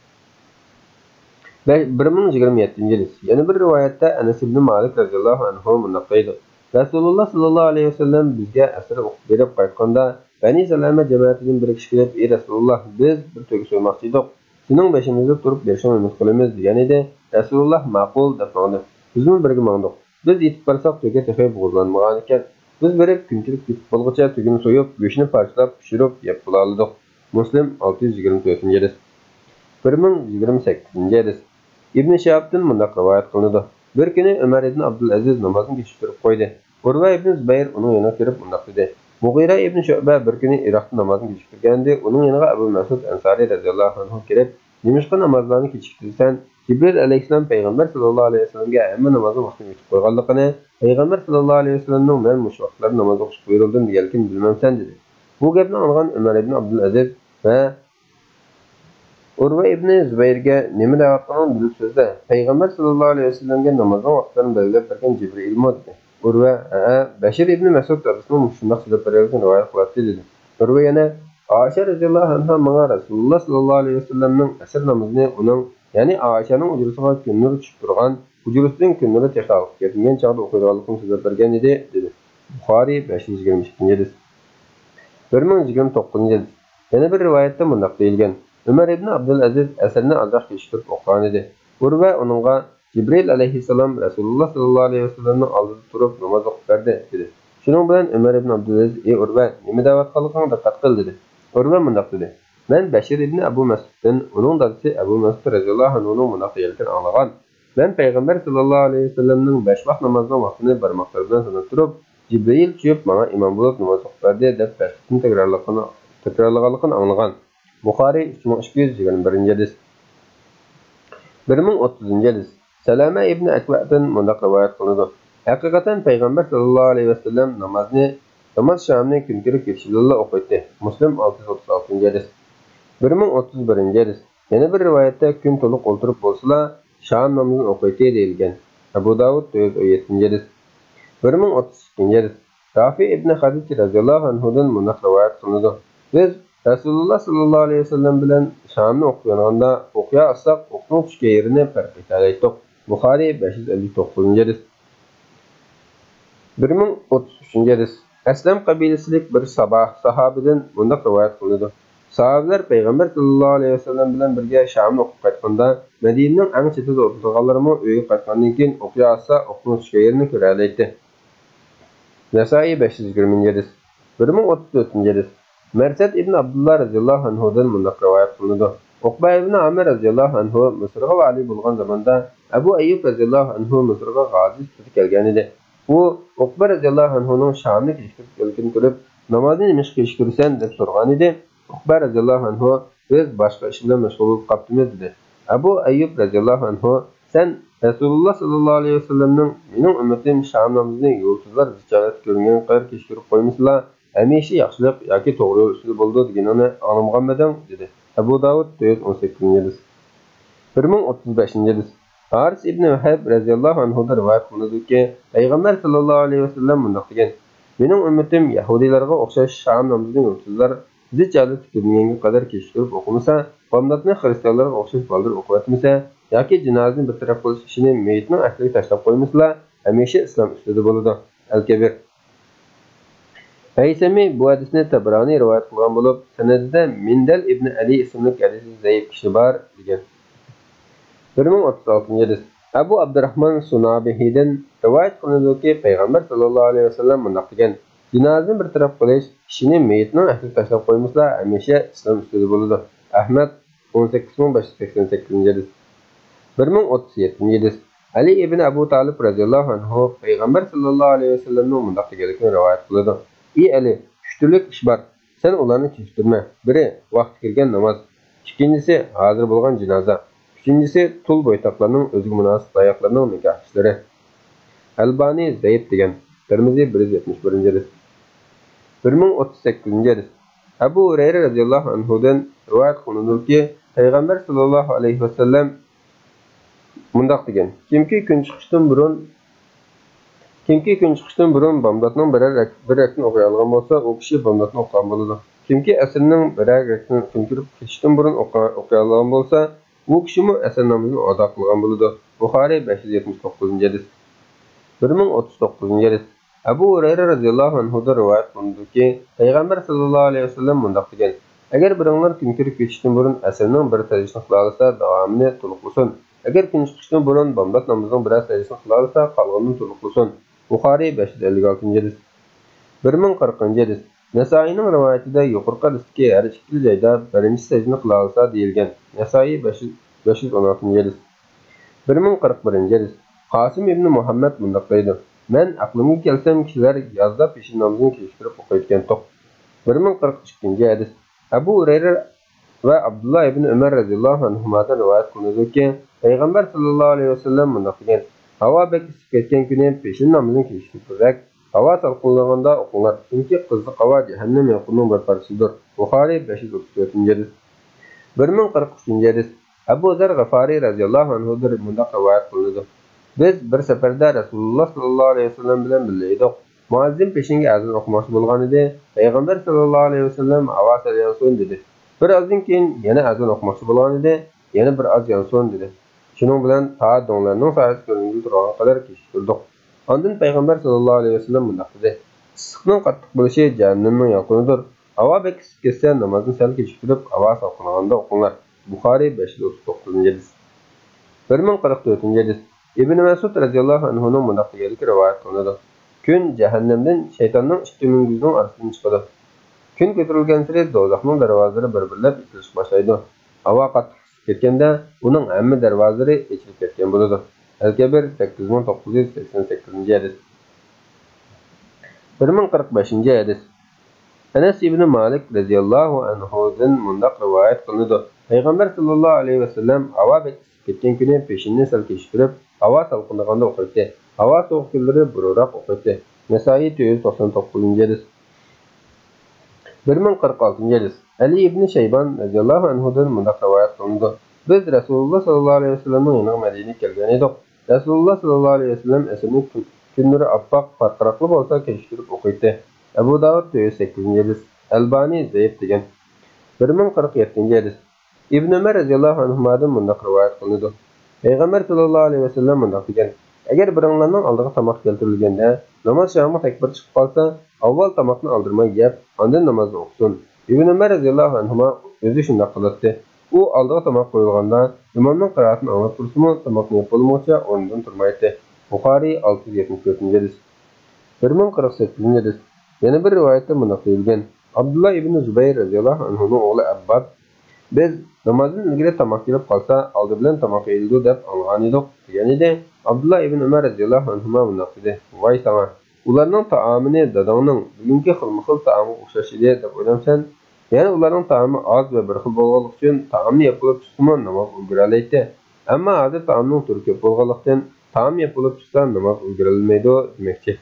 بە-، بىر مىڭ يىگىرمە يەتتىنچى ھەدىس. يەنە بىر رىۋايەتتە ئەنەس ئىبنى مالىك رەزىياللاھۇ ئەنھۇ مۇنداق دەيدۇ: رەسۇلۇللا ساللاللاھۇ ئەلەيھى ۋەسەللەم بىزگە ئەسىر ئوقۇپ بېرىپ قايتقاندا، بەنى سەلەمە جەمەتىدىن بىر كىشى كېلىپ: «ئى رەسۇلۇللا، بىز بىر تۆگە سويماقچى ئىدۇق. سېنىڭ بېشىمىزدا تۇرۇپ بېرىشىڭنى ئۈمىد قىلىمىز» دېگەن ئىدى. رەسۇلۇللا ماقۇل دەپ ماڭدى. بىزمۇ بىرگە ماڭدۇق. بىز يېتىپ بارساق، تۆگە تېخى بوغۇزلانمىغانىكەن. بىز بېرىپ، كۈنچىلىك يېتىپ بولغۇچە تۆگىنى سويۇپ، گۆشىنى پارچىلاپ، پىشۇرۇپ يەپ بولالىدۇق. مۇسلىم، ئالتە يۈز يىگىرمە تۆتىنچى ھەدىس. بىر مىڭ يىگىرمە سەككىزىنچى ھەدىس. ئىبنى شىھابتىن مۇنداق رىۋايەت قىلىنىدۇ: بىر كۈنى ئۆمەر ئىبنى ئابدۇلئەزىز نامازنى كېچىكتۈرۈپ قويدى. ئۇرۋە ئىبنى زۇبەير ئۇنىڭ يېنىغا كىرىپ مۇنداق دېدى: مۇغىرە ئىبنى شۇئبە بىر كۈنى ئىراقتا نامازنى كېچىكتۈرگەنىدى، ئۇنىڭ يېنىغا ئەبۇ مەسئۇد ئەنسارى رەزىياللاھۇ ئەنھۇ كىرىپ، «نېمىشقا نامازلارنى كېچىكتۈرىسەن؟» جىبرىل ئەلەيھىسسالام پەيغەمبەر ساللاللاھۇ ئەلەيھى ۋەسەللەمگە ھەممە نامازنىڭ ۋاقتىنى ئېيتىپ قويغانلىقىنى، پەيغەمبەر ساللاللاھۇ ئەلەيھى ۋەسەللەمنىڭ «مەن مۇشۇ ۋاقىتلاردا ناماز ئوقۇشقا بۇيرۇلدۇم» دېگەنلىكىنى بىلمەمسەن؟ دېدى. بۇ گەپنى ئاڭلىغان ئۆمەر ئىبنى ئابدۇلئەزىز ۋە ئۇرۋە ئىبنى زۇبەيرگە: «نېمە دەۋاتقىنىڭنى بىلىپ سۆزلە، پەيغەمبەر ساللاللاھۇ ئەلەيھى ۋەسەللەمگە نامازنىڭ ۋاقىتلىرىنى بەلگىلەپ بەرگەن جىبرىئىلمۇ؟» دېدى. ئۇرۋە: «ھەئە، بەشىر ئىبنى مەسئۇد دادىسىنىڭ مۇشۇنداق سۆزلەپ بەرگەنلىكىنى رىۋايەت قىلاتتى» دېدى. ئۇرۋە يەنە: «ئائىشە رەزىياللاھۇ ئەنھا ماڭا رەسۇلۇللا ساللاللاھۇ ئەلەيھى ۋەسەللەمنىڭ ئەسىر نامىزىنى ئۇنىڭ، يەنى ئائىشەنىڭ ھۇجرىسىغا كۈن نۇرى چۈشۈپ تۇرغان، ھۇجرىسىدىن كۈن نۇرى تېخى ئالقىپ كەتمىگەن چاغدا ئوقۇيدىغانلىقىنى سۆزلەپ بەرگەن ئىدى» دېدى. بۇخارىي، بەش يۈز يىگىرمە ئىككىنچى ھەدىس. بىر مىڭ يۈز يىگىرمە توققۇزىنچى ھەدىس. يەنە بىر رىۋايەتتە مۇنداق دېيىلگەن: ئۆمەر ئىبنى ئابدۇلئەزىز ئەسىرنى ئازراق كېچىكتۈرۈپ ئوقۇغانىدى. ئۇرۋە ئۇنىڭغا: «جىبرىئىل ئەلەيھىسسالام رەسۇلۇللا ساللاللاھۇ ئەلەيھى ۋەسەللەمنىڭ ئالدىدا تۇرۇپ ناماز ئوقۇپ بەردى» دېدى. شۇنىڭ بىلەن ئۆمەر ئىبنى ئابدۇلئەزىز: «ئى ئۇرۋە، نېمە دەۋاتقانلىقىڭغا دىققەت قىل» دېدى. ئۇرۋە مۇنداق دېدى: مەن بەشىر ئىبنى ئەبۇ مەسئۇدتىن ئۇنىڭ دادىسى ئەبۇ مەسئۇد رەزىياللاھۇ ئەنھۇنىڭ مۇنداق دېگەنلىكىنى ئاڭلىغان. مەن پەيغەمبەر ساللاللاھۇ ئەلەيھى ۋەسەللەمنىڭ بەش ۋاق نامازنىڭ ۋاقتىنى بارماقلىرى بىلەن ساناپ تۇرۇپ، «جىبرىئىل چۈشۈپ، ماڭا ئىمام بولۇپ ناماز ئوقۇپ بەردى» دەپ بەش قېتىم تەكرارلىغىنى، تەكرارلىغانلىقىنى ئاڭلىغان. بۇخارىي، ئۈچ مىڭ ئىككى يۈز يىگىرمە بىرىنچى ھەدىس. بىر مىڭ ئوتتۇزىنچى ھەدىس. سەلەمە ئىبنى ئەكۋەدىن مۇنداق رىۋايەت قىلىنىدۇ: ھەقىقەتەن پەيغەمبەر ساللاللاھۇ ئەلەيھى ۋەسەللەم نامازنى، ناماز شامنى كۈن كىرىپ كېتىشى بىلەنلا ئوقۇيتتى. مۇسلىم، ئالتە يۈز ئوتتۇز ئالتىنچى ھەدىس. بىر مىڭ ئوتتۇز بىرىنچى ھەدىس. يەنە بىر رىۋايەتتە كۈن تولۇق ئولتۇرۇپ بولسىلا، شام نامىزىنى ئوقۇيتتى دېيىلگەن. ئەبۇ داۋۇد، تۆت يۈز ئون يەتتىنچى ھەدىس. بىر مىڭ ئوتتۇز ئىككىنچى ھەدىس. رافى ئىبنى خەدىج رەزىياللاھۇ ئەنھۇدىن مۇنداق رىۋايەت قىلىنىدۇ: بىز رەسۇلۇللا ساللاللاھۇ ئەلەيھى ۋەسەللەم بىلەن شامنى ئوقۇپ يانغاندا، ئوقيا ئاتساق، ئوقنىڭ چۈشكەن يېرىنى پەرق ئېتەلەيتتۇق. بۇخارىي، بەش يۈز ئەللىك توققۇزىنچى ھەدىس. بىر مىڭ ئوتتۇز ئۈچىنچى ھەدىس. ئەسلەم قەبىلىسىلىك بىر ساباھ ساھابىدىن مۇنداق رىۋايەت قىلىنىدۇ: ساھابىلەر پەيغەمبەر ساللاللاھۇ ئەلەيھى ۋەسەللەم بىلەن بىرگە شامنى ئوقۇپ قايتقاندا، مەدىنىنىڭ ئەڭ چېتىدە ئولتۇرغانلىرىمۇ ئۆيگە قايتقاندىن كېيىن ئوقيا ئاتسا، ئوقنىڭ چۈشكەن يېرىنى كۆرەلەيتتى. نەسائىي، بەش يۈز يىگىرمىنچى ھەدىس. بىر مىڭ ئوتتۇز تۆتىنچى ھەدىس. مەرسەد ئىبن ئابدۇللا رەزىياللاھۇ ئەنھۇدىن مۇنداق رىۋايەت قىلىنىدۇ: ئۇقبە ئىبن ئامىر رەزىياللاھۇ ئەنھۇ مىسىرغا ۋالىي بولغان زاماندا، ئەبۇ ئەييۇب رەزىياللاھۇ ئەنھۇ مىسىرغا غازى سۈپىتىدە كەلگەنىدى. ئۇ ئۇقبە رەزىياللاھۇ ئەنھۇنىڭ شامنى كېچىكتۈرۈپ كەلگىنىنى كۆرۈپ، نامازنى نېمىشقا كېچىكتۈرىسەن؟ دەپ سورىغانىدى. ئۇقبە رەزىياللاھۇ ئەنھۇ، بىز باشقا ئىش بىلەن مەشغۇل بولۇپ قاپتىمىز، دېدى. ئەبۇ ئەييۇب رەزىياللاھۇ ئەنھۇ، سەن رەسۇلۇللا ساللاللاھۇ ئەلەيھى ۋەسەللەمنىڭ، مېنىڭ ئۈممىتىم شام نامىزىنى يۇلتۇزلار زىچ ھالەتتە كۆرۈنگەنگە قەدەر كېچىكتۈرۈپ قويمىسىلا، ھەمىشە ياخشىلىق ياكى توغرا يول ئۈستىدە بولىدۇ دېگىنىڭنى ئاڭلىمىغانمىدىڭ؟ دېدى. ئەبۇ داۋۇد، تۆت يۈز ئون سەككىزىنچى ھەدىس. بىر مىڭ ئوتتۇز بەشىنچى ھەدىس. ھارىس ئىبنى ۋەھەب رەزىياللاھۇ ئەنھۇدىن رىۋايەت قىلىنىدۇكى، پەيغەمبەر ساللاللاھۇ ئەلەيھى ۋەسەللەم مۇنداق دېگەن: مېنىڭ ئۈممىتىم يەھۇدىيلارغا ئوخشاش شام نامىزىنى يۇلتۇزلار زىچ ھالەتتە كۆرۈنگەنگە قەدەر كېچىكتۈرۈپ ئوقۇمىسا، بامداتنى خىرىستىيانلارغا ئوخشاش بالدۇر ئوقۇۋەتمىسە ياكى جىنازىنى بىر تەرەپ قىلىش ئىشىنى مېيىتنىڭ ئەھلىگە تاشلاپ قويمىسىلا، ھەمىشە ئىسلام ئۈستىدە بولىدۇ. ئەل-كەبىر. ھەيسەمى بۇ ھەدىسنى تەبرانى رىۋايەت قىلغان بولۇپ، سەنىدىدە مىندەل ئىبنى ئەلى ئىسىملىك ھەدىسى زەئىپ كىشى بار، دېگەن. بىر مىڭ ئوتتۇز ئالتىنچى ھەدىس. ئەبۇ ئابدۇراھمان سۇنابىھىدىن رىۋايەت قىلىنىدۇكى، پەيغەمبەر ساللاللاھۇ ئەلەيھى ۋەسەللەم مۇنداق دېگەن: جىنازىنى بىر تەرەپ قىلىش ئىشىنى مېيىتنىڭ ئەھلىگە تاشلاپ قويمىسىلا، ھەمىشە ئىسلام ئۈستىدە بولىدۇ. ئەھمەد، ئون سەككىز مىڭ بەش يۈز سەكسەن سەككىزىنچى ھەدىس. بىر مىڭ ئوتتۇز يەتتىنچى ھەدىس. ئەلى ئىبن ئەبۇ تالىپ رەزىياللاھۇ ئەنھۇ پەيغەمبەر ساللاللاھۇ ئەلەيھى ۋەسەللەمنىڭ مۇنداق دېگەنلىكىنى رىۋايەت قىلىدۇ: ئى ئەلى، ئۈچ تۈرلۈك ئىش بار، سەن ئۇلارنى كېچىكتۈرمە. بىرى، ۋاقتى كىرگەن ناماز. ئىككىنچىسى، ھازىر بولغان جىنازا. ئۈچىنچىسى، تۇل بويتاقلارنىڭ ئۆزىگە مۇناسىپ تاياقلىرىنىڭ نىكاھلىشلىرى. ئەلبانى زەئىپ دېگەن. تىرمىزى بىر يۈز يەتمىش بىرىنچى ھەدىس. بىر مىڭ ئوتتۇز سەككىزىنچى ھەدىس. ئەبۇ ھۇرەيرە رەزىياللاھۇ ئەنھۇدىن رىۋايەت قىلىنىدۇكى، پەيغەمبەر ساللاللاھۇ ئەلەيھى ۋەسەللەم مۇنداق دېگەن: كىمكى كۈن چىقىشتىن بۇرۇن، كىمكى كۈن چىقىشتىن بۇرۇن بامداتنىڭ بىرەر رەك-، بىر رەكىتىنى ئوقۇيالىغان بولسا، ئۇ كىشى بامداتنى ئوقۇغان بولىدۇ. كىمكى ئەسىرنىڭ بىرەر رەكىتىنى كۈن كىرىپ كېتىشتىن بۇرۇن ئوقۇ-، ئوقۇيالىغان بولسا، ئۇ كىشىمۇ ئەسىر نامىزىنى ئادا قىلغان بولىدۇ. بۇخارىي بەش يۈز يەتمىش توققۇزىنچى ھەدىس. بىر مىڭ ئوتتۇز توققۇزىنچى ھەدىس. ئەبۇ ھۇرەيرە رەزىياللاھۇ ئەنھۇدىن رىۋايەت قىلىنىدۇكى، پەيغەمبەر ساللاللاھۇ ئەلەيھى ۋەسەللەم مۇنداق دېگەن: ئەگەر بىرىڭلار كۈن كىرىپ كېتىشتىن بۇرۇن ئەسىرنىڭ بىر سەجدىسىنى قىلالىسا، داۋامىنى تولۇقلىسۇن. ئەگەر كۈن چىقىشتىن بۇرۇن بامدات نامىزىنىڭ بىرەر سەجدىسىنى قىلالىسا، قالغىنىنى تولۇقلىسۇن. بۇخارىي بەش يۈز ئەللىك ئالتىنچى ھەدىس. بىر مىڭ قىرىقىنچى ھەدىس. نەسائىينىڭ رىۋايىتىدە يۇقىرىقى ھەدىستىكى ھەر ئىككىلا جايدا بىرىنچى سەجدىنى قىلالىسا دېيىلگەن. نەسائىي بەش يۈز، بەش يۈز ئون ئالتىنچى ھەدىس. بىر مىڭ قىرىق بىرىنچى ھەدىس. قاسىم ئىبنى مۇھەممەد مۇنداق دەيدۇ: مەن ئەقلىمگە كەلسەم، كىشىلەر يازدا پېشىن نامىزىنى كېچىكتۈرۈپ ئوقۇيدىكەنتۇق. بىر مىڭ قىرىق ئىككىنچى ھەدىس. ئەبۇ ھۇرەيرە ۋە ئابدۇللا ئىبنى ئۆمەر رەزىياللاھۇ ئەنھۇمادىن رىۋايەت قىلىنىدۇكى، پەيغەمبەر ساللاللاھۇ ئەلەيھى ۋەسەللەم مۇنداق دېگەن: ھاۋا بەك ئىسسىپ كەتكەن كۈنى پېشىن نامىزىنى كېچىكتۈرۈپرەك، ھاۋا سالقىنلىغاندا ئوقۇڭلار، چۈنكى قىزىق ھاۋا جەھەننەم يالقۇنىنىڭ بىر پارچىسىدۇر. بۇخارىي بەش يۈز ئوتتۇز تۆتىنچى ھەدىس. بىر مىڭ قىرىق ئۈچىنچى ھەدىس. ئەبۇ زەر غىفارىي رەزىياللاھۇ ئەنھۇدىن مۇنداق رىۋايەت قىلىنىدۇ: بىز بىر سەپەردە رەسۇلۇللا ساللاللاھۇ ئەلەيھى ۋەسەللەم بىلەن بىللە ئىدۇق. مۇئەززىن پېشىنگە ئەزان ئوقۇماقچى بولغانىدى. پەيغەمبەر ساللاللاھۇ ئەلەيھى ۋەسەللەم ھاۋا سەل يانسۇن دېدى. بىر ئازدىن كېيىن يەنە ئەزان ئوقۇماقچى بولغانىدى. يەنە بىر ئاز يانسۇن دېدى. شۇنىڭ بىلەن تا دۆڭلەرنىڭ سايىسى كۆرۈنگىلى تۇرغان قەدەر كېچىكتۈردۇق. ئاندىن پەيغەمبەر ساللاللاھۇ ئەلەيھى ۋەسەللەم مۇنداق دېدى: ئىسسىقنىڭ قاتتىق بولۇشى جەھەننەمنىڭ يالقۇنىدۇر. ھاۋا بەك ئىسسىپ كەتسە، نامازنى سەل كېچىكتۈرۈپ، ھاۋا سالقىنلىغاندا ئوقۇڭلار. بۇخارىي بەش يۈز ئوتتۇز توققۇزىنچى ھەدىس. بىر مىڭ قىرىق تۆتىنچى ھەدىس. ئىبنى مەسئۇد رەزىياللاھۇ ئەنھۇنىڭ مۇنداق دېگەنلىكى رىۋايەت قىلىنىدۇ: كۈن جەھەننەمدىن شەيتاننىڭ ئىككى مۈڭگۈزىنىڭ ئارىسىدىن چىقىدۇ. كۈن كۆتۈرۈلگەنسېرى دوزاخنىڭ دەرۋازىلىرى بىر-بىرلەپ ئېچىلىشقا باشلايدۇ. ھاۋا قاتتىق ئىسسىپ كەتكەندە، ئۇنىڭ ھەممە دەرۋازىلىرى ئېچىلىپ كەتكەن بولىدۇ. ئەل-كەبىر، سەككىز مىڭ توققۇز يۈز سەكسەن سەككىزىنچى ھەدىس. بىر مىڭ قىرىق بەشىنچى ھەدىس. ئەنەس ئىبنى مالىك رەزىياللاھۇ ئەنھۇدىن مۇنداق رىۋايەت قىلىنىدۇ: پەيغەمبەر ساللاللاھۇ ئەلەيھى ۋەسەللەم ھاۋا بەك ئىسسىپ كەتكەن كۈنى پېشىننى سەل كېچىكتۈرۈپ، ھاۋا سالقىنلىغاندا ئوقۇيتتى. ھاۋا سوغۇق كۈنلىرى بۇرۇنراق ئوقۇيتتى. نەسائىي، تۆت يۈز توقسان توققۇزىنچى ھەدىس. بىر مىڭ قىرىق ئالتىنچى ھەدىس. ئەلى ئىبنى شەيبان رەزىياللاھۇ ئەنھۇدىن مۇنداق رىۋايەت قىلىنىدۇ: بىز رەسۇلۇللا ساللاللاھۇ ئەلەيھى ۋەسەللەمنىڭ يېنىغا مەدىنىگە كەلگەن ئىدۇق. رەسۇلۇللا ساللاللاھۇ ئەلەيھى ۋەسەللەم ئەسىرنى كۈن، كۈنلىرى ئاپئاق، پارقىراقلا بولسا كېچىكتۈرۈپ ئوقۇيتتى. ئەبۇ داۋۇد، تۆت يۈز سەككىزىنچى ھەدىس. ئەلبانى زەئىپ دېگەن. بىر مىڭ قىرىق يەتتىنچى ھەدىس. ئىبن ئۆمەر رەزىياللاھۇ ئەنھۇمادىن مۇنداق رىۋايەت قىلىنىدۇ: پەيغەمبەر ساللاللاھۇ ئەلەيھى ۋەسەللەم مۇنداق دېگەن: ئەگەر بىرىڭلارنىڭ ئالدىغا تاماق كەلتۈرۈلگەندە، ناماز شامىغا تەكبىر چىقىپ قالسا، ئاۋۋال تاماقنى ئالدىرىماي يەپ، ئاندىن نامازنى ئوقۇسۇن. ئىبن ئۆمەر رەزىياللاھۇ ئەنھۇما ئۆزى شۇنداق قىلاتتى. ئۇ ئالدىغا تاماق قويۇلغاندا، ئىمامنىڭ قىرائىتىنى ئاڭلاپ تۇرسىمۇ، تاماقنى يەپ بولمىغۇچە ئورنىدىن تۇرمايتتى. بۇخارىي، ئالتە يۈز يەتمىش تۆتىنچى ھەدىس. بىر مىڭ قىرىق سەككىزىنچى ھەدىس. يەنە بىر رىۋايەتتە مۇنداق دېيىلگەن: ئابدۇللا ئىبنى زۇبەير رەزىياللاھۇ ئەنھۇنىڭ ئوغلى ئەبباد، بىز نامازدىن ئىلگىرى تاماق كېلىپ قالسا، ئالدى بىلەن تاماق يېيىلىدۇ دەپ ئاڭلىغانىدۇق، دېگەنىدى. ئابدۇللا ئىبن ئۆمەر رەزىياللاھۇ ئەنھۇما مۇنداق دېدى: ۋاي ساڭا! ئۇلارنىڭ تائامىنى داداڭنىڭ بۈگۈنكى خىلمۇ خىل تائامغا ئوخشاش ئىدى دەپ ئويلامسەن؟ يەنى ئۇلارنىڭ تائامى ئاز ۋە بىر خىل بولغانلىقى ئۈچۈن تائامنى يەپ بولۇپ چىقسىمۇ نامازغا ئۈلگۈرەلەيتتى. ئەمما ھازىر تائامنىڭ تۈرى كۆپ بولغانلىقتىن، تائام يەپ بولۇپ چىقسا ناماز ئۈلگۈرەلمەيدۇ دېمەكچى.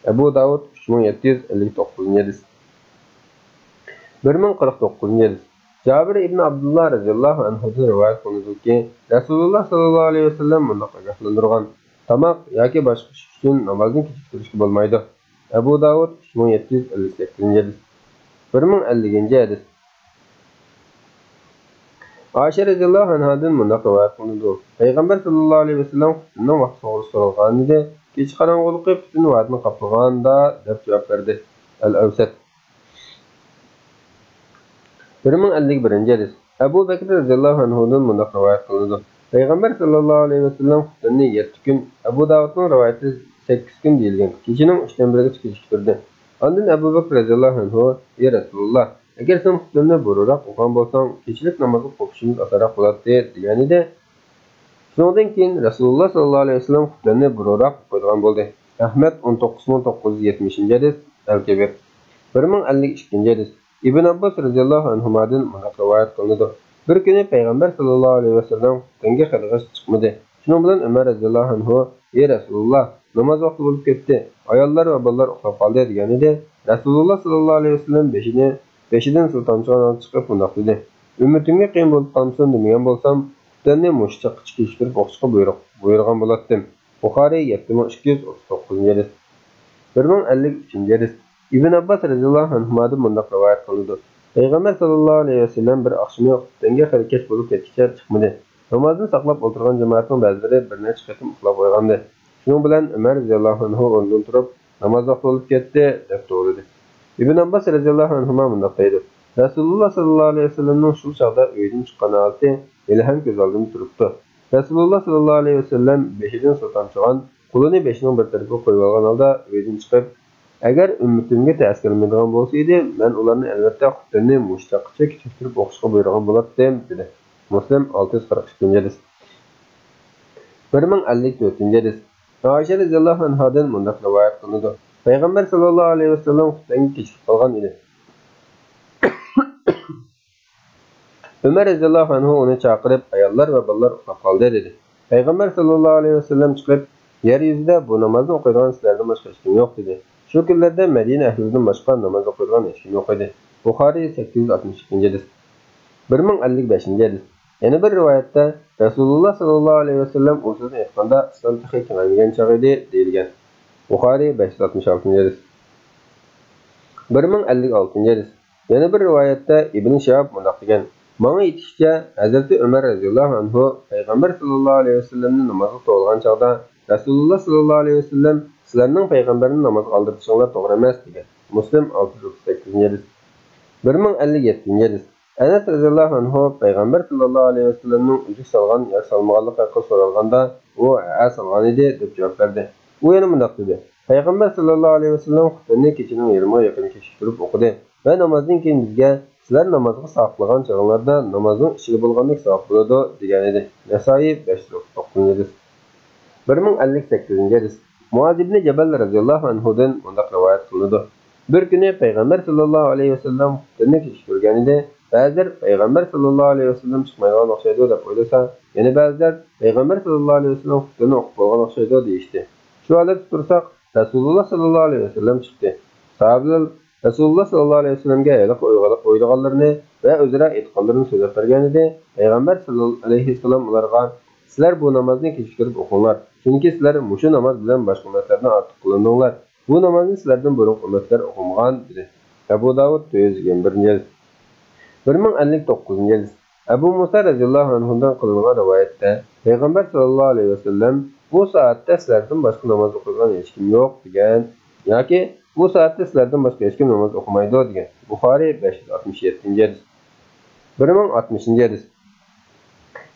ئەبۇ داۋۇد، ئۈچ مىڭ يەتتە يۈز ئەللىك توققۇزىنچى ھەدىس. بىر مىڭ قىرىق توققۇزىنچى ھەدىس. جابىر ئىبن ئابدۇللا رەزىياللاھۇ ئەنھۇدىن رىۋايەت قىلىنىدۇكى، رەسۇلۇللا ساللاللاھۇ ئەلەيھى ۋەسەللەم مۇنداق ئاگاھلاندۇرغان: تاماق ياكى باشقا ئىش ئۈچۈن نامازنى كېچىكتۈرۈشكە بولمايدۇ. ئەبۇ داۋۇد، ئۈچ مىڭ يەتتە يۈز ئەللىك سەككىزىنچى ھەدىس. بىر مىڭ ئەللىكىنچى ھەدىس. ئائىشە رەزىياللاھۇ ئەنھادىن مۇنداق رىۋايەت قىلىنىدۇ: پەيغەمبەر ساللاللاھۇ ئەلەيھى ۋەسەللەم خۇتەننىڭ ۋاقتى توغرىسىدا سورالغانىدى، كېچە قاراڭغۇلۇقى پۈتۈن ۋادىنى قاپلىغاندا، دەپ جاۋاب بەردى. ئەل ئەۋسەت. بىر مىڭ ئەللىك بىرىنچى ھەدىس. ئەبۇ بەكرى رەزىياللاھۇ ئەنھۇدىن مۇنداق رىۋايەت قىلىنىدۇ: پەيغەمبەر ساللاللاھۇ ئەلەيھى ۋەسەللەم خۇتەننى يەتتە كۈن، ئەبۇ داۋۇدنىڭ رىۋايىتى سەككىز كۈن دېيىلگەن، كېچىنىڭ ئۈچتىن بىرىگىچە كېچىكتۈردى. ئاندىن ئەبۇ بەكرى رەزىياللاھۇ ئەنھۇ: ئى رەسۇلاللا، ئەگەر سەن خۇتەننى بۇرۇنراق ئوقۇغان بولساڭ، كېچىلىك نامازغا قوپۇشىمىز ئاسانراق بولاتتى، دېگەنىدى. شۇنىڭدىن كېيىن رەسۇلۇللا ساللاللاھۇ ئەلەيھى ۋەسەللەم خۇتەننى بۇرۇنراق ئوقۇيدىغان بولدى. ئەھمەد، ئون توققۇز مىڭ توققۇز يۈز يەتمىشىنچى ھەدىس، ئەل كەبىر. بىر مىڭ ئەللىك ئىككىنچى ھەدىس. ئىبن ئابباس رەزىياللاھۇ ئەنھۇمادىن مۇنداق رىۋايەت قىلىنىدۇ: بىر كۈنى پەيغەمبەر ساللاللاھۇ ئەلەيھى ۋەسەللەم خۇتەنگە خېلىغىچە چىقمىدى. شۇنىڭ بىلەن ئۆمەر رەزىياللاھۇ ئەنھۇ ئى رەسۇلۇللا، ناماز ۋاقتى بولۇپ كەتتى، ئاياللار ۋە بالىلار ئۇخلاپ قالدى» دېگەنىدى. رەسۇلۇللا ساللاللاھۇ ئەلەيھى ۋەسەللەم بېشىنى، بېشىدىن سۇ تامچىغان ھالدا چىقىپ مۇنداق دېدى: «ئۈممىتىمگە قىيىن بولۇپ قالمىسۇن دېمىگەن بولسام، خۇپتەننى مۇشۇ چاققىچە كېچىكتۈرۈپ ئوقۇشقا بۇيرۇق، بۇيرۇغان بولاتتىم.» بۇخارىي، يەتتە مىڭ ئىككى يۈز ئوتتۇز توققۇزىنچى ھەدىس. بىر مىڭ ئەللىك ئۈچىنچى ھەدىس. ئىبن ئابباس رەزىياللاھۇ ئەنھۇمادىن مۇنداق رىۋايەت قىلىنىدۇ: پەيغەمبەر ساللاللاھۇ ئەلەيھى ۋەسەللەم بىر ئاخشىمى خۇپتەنگە خېلى كەچ بولۇپ كەتكىچە چىقمىدى. نامازنى ساقلاپ ئولتۇرغان جامائەتنىڭ بەزىلىرى بىر نەچچە قېتىم ئۇخلاپ ئويغاندى. شۇنىڭ بىلەن ئۆمەر رەزىياللاھۇ ئەنھۇ ئورنىدىن تۇرۇپ، «ناماز ۋاقتى بولۇپ كەتتى» دەپ توۋلىدى. ئىبن ئابباس رەزىياللاھۇ ئەنھۇما مۇنداق دەيدۇ: رەسۇلۇللا ساللاللاھۇ ئەلەيھى ۋەسەللەمنىڭ شۇ چاغدا ئۆيدىن چىققان ھالىتى ھېلىھەم كۆز ئالدىمدا تۇرۇپتۇ. رەسۇلۇللا ساللاللاھۇ ئەلەيھى ۋەسەللەم بېشىدىن سۇ تامچىغان، قولىنى بېشىنىڭ بىر تەرىپىگە قويۇۋالغان ھالدا ئۆيدىن چىقىپ، «ئەگەر ئۈممىتىمگە تەسىر قىلمايدىغان بولسا ئىدى، مەن ئۇلارنى ئەلۋەتتە خۇپتەننى مۇشۇ چاققىچە كېچىكتۈرۈپ ئوقۇشقا بۇيرۇغان بولاتتىم» دېدى. مۇسلىم، ئالتە يۈز قىرىق ئىككىنچى ھەدىس. بىر مىڭ ئەللىك تۆتىنچى ھەدىس. ئائىشە رەزىياللاھۇ ئەنھادىن مۇنداق رىۋايەت قىلىنىدۇ: پەيغەمبەر ساللاللاھۇ ئەلەيھى ۋەسەللەم خۇپتەنگە كېچىكىپ قالغان ئىدى. ئۆمەر رەزىياللاھۇ ئەنھۇ ئۇنى چاقىرىپ، «ئاياللار ۋە بالىلار ئۇخلاپ قالدى» دېدى. پەيغەمبەر ساللاللاھۇ ئەلەيھى ۋەسەللەم چىقىپ، «يەر يۈزىدە بۇ نامازنى ئوقۇيدىغان سىلەردىن باشقا ھېچكىم يوق» دېدى. شۇ كۈنلەردە مەدىنە ئەھلىدىن باشقا ناماز ئوقۇيدىغان ھېچكىم يوق ئىدى. بۇخارىي، سەككىز يۈز ئاتمىش ئىككىنچى ھەدىس. بىر مىڭ ئەللىك بەشىنچى ھەدىس. يەنە بىر رىۋايەتتە، رەسۇلۇللا ساللاللاھۇ ئەلەيھى ۋەسەللەم ئۇ سۆزنى ئېيتقاندا، ئىسلام تېخى كېڭەيمىگەن چاغ ئىدى، دېيىلگەن. بۇخارىي، بەش يۈز ئاتمىش ئالتىنچى ھەدىس. بىر مىڭ ئەللىك ئالتىنچى ھەدىس. يەنە بىر رىۋايەتتە ئىبن شىھاب مۇنداق دېگەن: ماڭا يېتىشىچە، ھەزرىتى ئۆمەر رەزىياللاھۇ ئەنھۇ پەيغەمبەر ساللاللاھۇ ئەلەيھى ۋەسەللەمنى نامازغا توۋلىغان چاغدا، رەسۇلۇللا ساللاللاھۇ ئەلەيھى ۋەسەللەم، «سىلەرنىڭ پەيغەمبەرنى نامازغا ئالدۇرۇشۇڭلار توغرا ئەمەس» دېگەن. مۇسلىم، ئالتە يۈز ئوتتۇز سەككىزىنچى ھەدىس. بىر مىڭ ئەللىك يەتتىنچى ھەدىس. ئەنەس رەزىياللاھۇ ئەنھۇ پەيغەمبەر ساللاللاھۇ ئەلەيھى ۋەسەللەمنىڭ ئۈزۈك سالغان ياكى سالمىغانلىقى ھەققىدە سورالغاندا، ئۇ ھەئە سالغانىدى دەپ جاۋاب بەردى. ئۇ يەنە مۇنداق دېدى: پەيغەمبەر ساللاللاھۇ ئەلەيھى ۋەسەللەم خۇپتەننى كېچىنىڭ يېرىمىغا يېقىن كېچىكتۈرۈپ ئوقۇدى ۋە نامازدىن كېيىن بىزگە، «سىلەر نامازغا ساقلىغان چېغىڭلاردا نامازنىڭ ئىچىدە بولغاندەك ساۋاب بولىدۇ» دېگەنىدى. نەسائىي، بەش يۈز ئوتتۇز توققۇزىنچى ھەدىس. بىر مىڭ ئەللىك سەككىزىنچى ھەدىس. مۇئاز ئىبنى جەبەل رەزىياللاھۇ ئەنھۇدىن مۇنداق رىۋايەت قىلىنىدۇ: بىر كۈنى پەيغەمبەر ساللاللاھۇ ئەلەيھى ۋەسەللەم خۇپتىنى كېچىكتۈرگەنىدى. بەزىلەر پەيغەمبەر ساللاللاھۇ ئەلەيھى ۋەسەللەم چىقمايدىغان ئوخشايدۇ دەپ ئويلىسا، يەنە بەزىلەر پەيغەمبەر ساللاللاھۇ ئەلەيھى ۋەسەللەم خۇپتىنى ئوقۇپ بولغان ئوخشايدۇ دېيىشتى. شۇ ھالەتتە تۇرساق، رەسۇلۇللا ساللاللاھۇ ئەلەيھى ۋەسەللەم چىقتى. ساھابىلەر رەسۇلۇللا ساللاللاھۇ ئەلەيھى ۋەسەللەمگە ھېلىقى ئويغا-، ئويلىغانلىرىنى ۋە ئۆزئارا ئېيتقانلىرىنى سۆزلەپ بەرگەنىدى. پەيغەمبەر ساللاللاھۇ ئەلەيھى ۋەسەللەم ئۇلارغا، «سىلەر بۇ نامازنى كېچىكتۈرۈپ ئوقۇڭلار، چۈنكى سىلەر مۇشۇ ناماز بىلەن باشقا ئۈممەتلەردىن ئارتۇق قىلىندىڭلار. بۇ نامازنى سىلەردىن بۇرۇنقى ئۈممەتلەر ئوقۇمىغان» دېدى. ئەبۇ داۋۇد، تۆت يۈز يىگىرمە بىرىنچى ھەدىس. بىر مىڭ ئەللىك توققۇزىنچى ھەدىس. ئەبۇ مۇسا رەزىياللاھۇ ئەنھۇدىن قىلىنغان رىۋايەتتە، پەيغەمبەر ساللاللاھۇ ئەلەيھى ۋەسەللەم، «بۇ سائەتتە سىلەردىن باشقا ناماز ئوقۇيدىغان ھېچكىم يوق» دېگەن ياكى «بۇ سائەتتە سىلەردىن باشقا ھېچكىم ناماز ئوقۇمايدۇ» دېگەن. بۇخارىي، بەش يۈز ئاتمىش يەتتىنچى ھەدىس. بىر مىڭ ئاتمىشىنچى ھەدىس.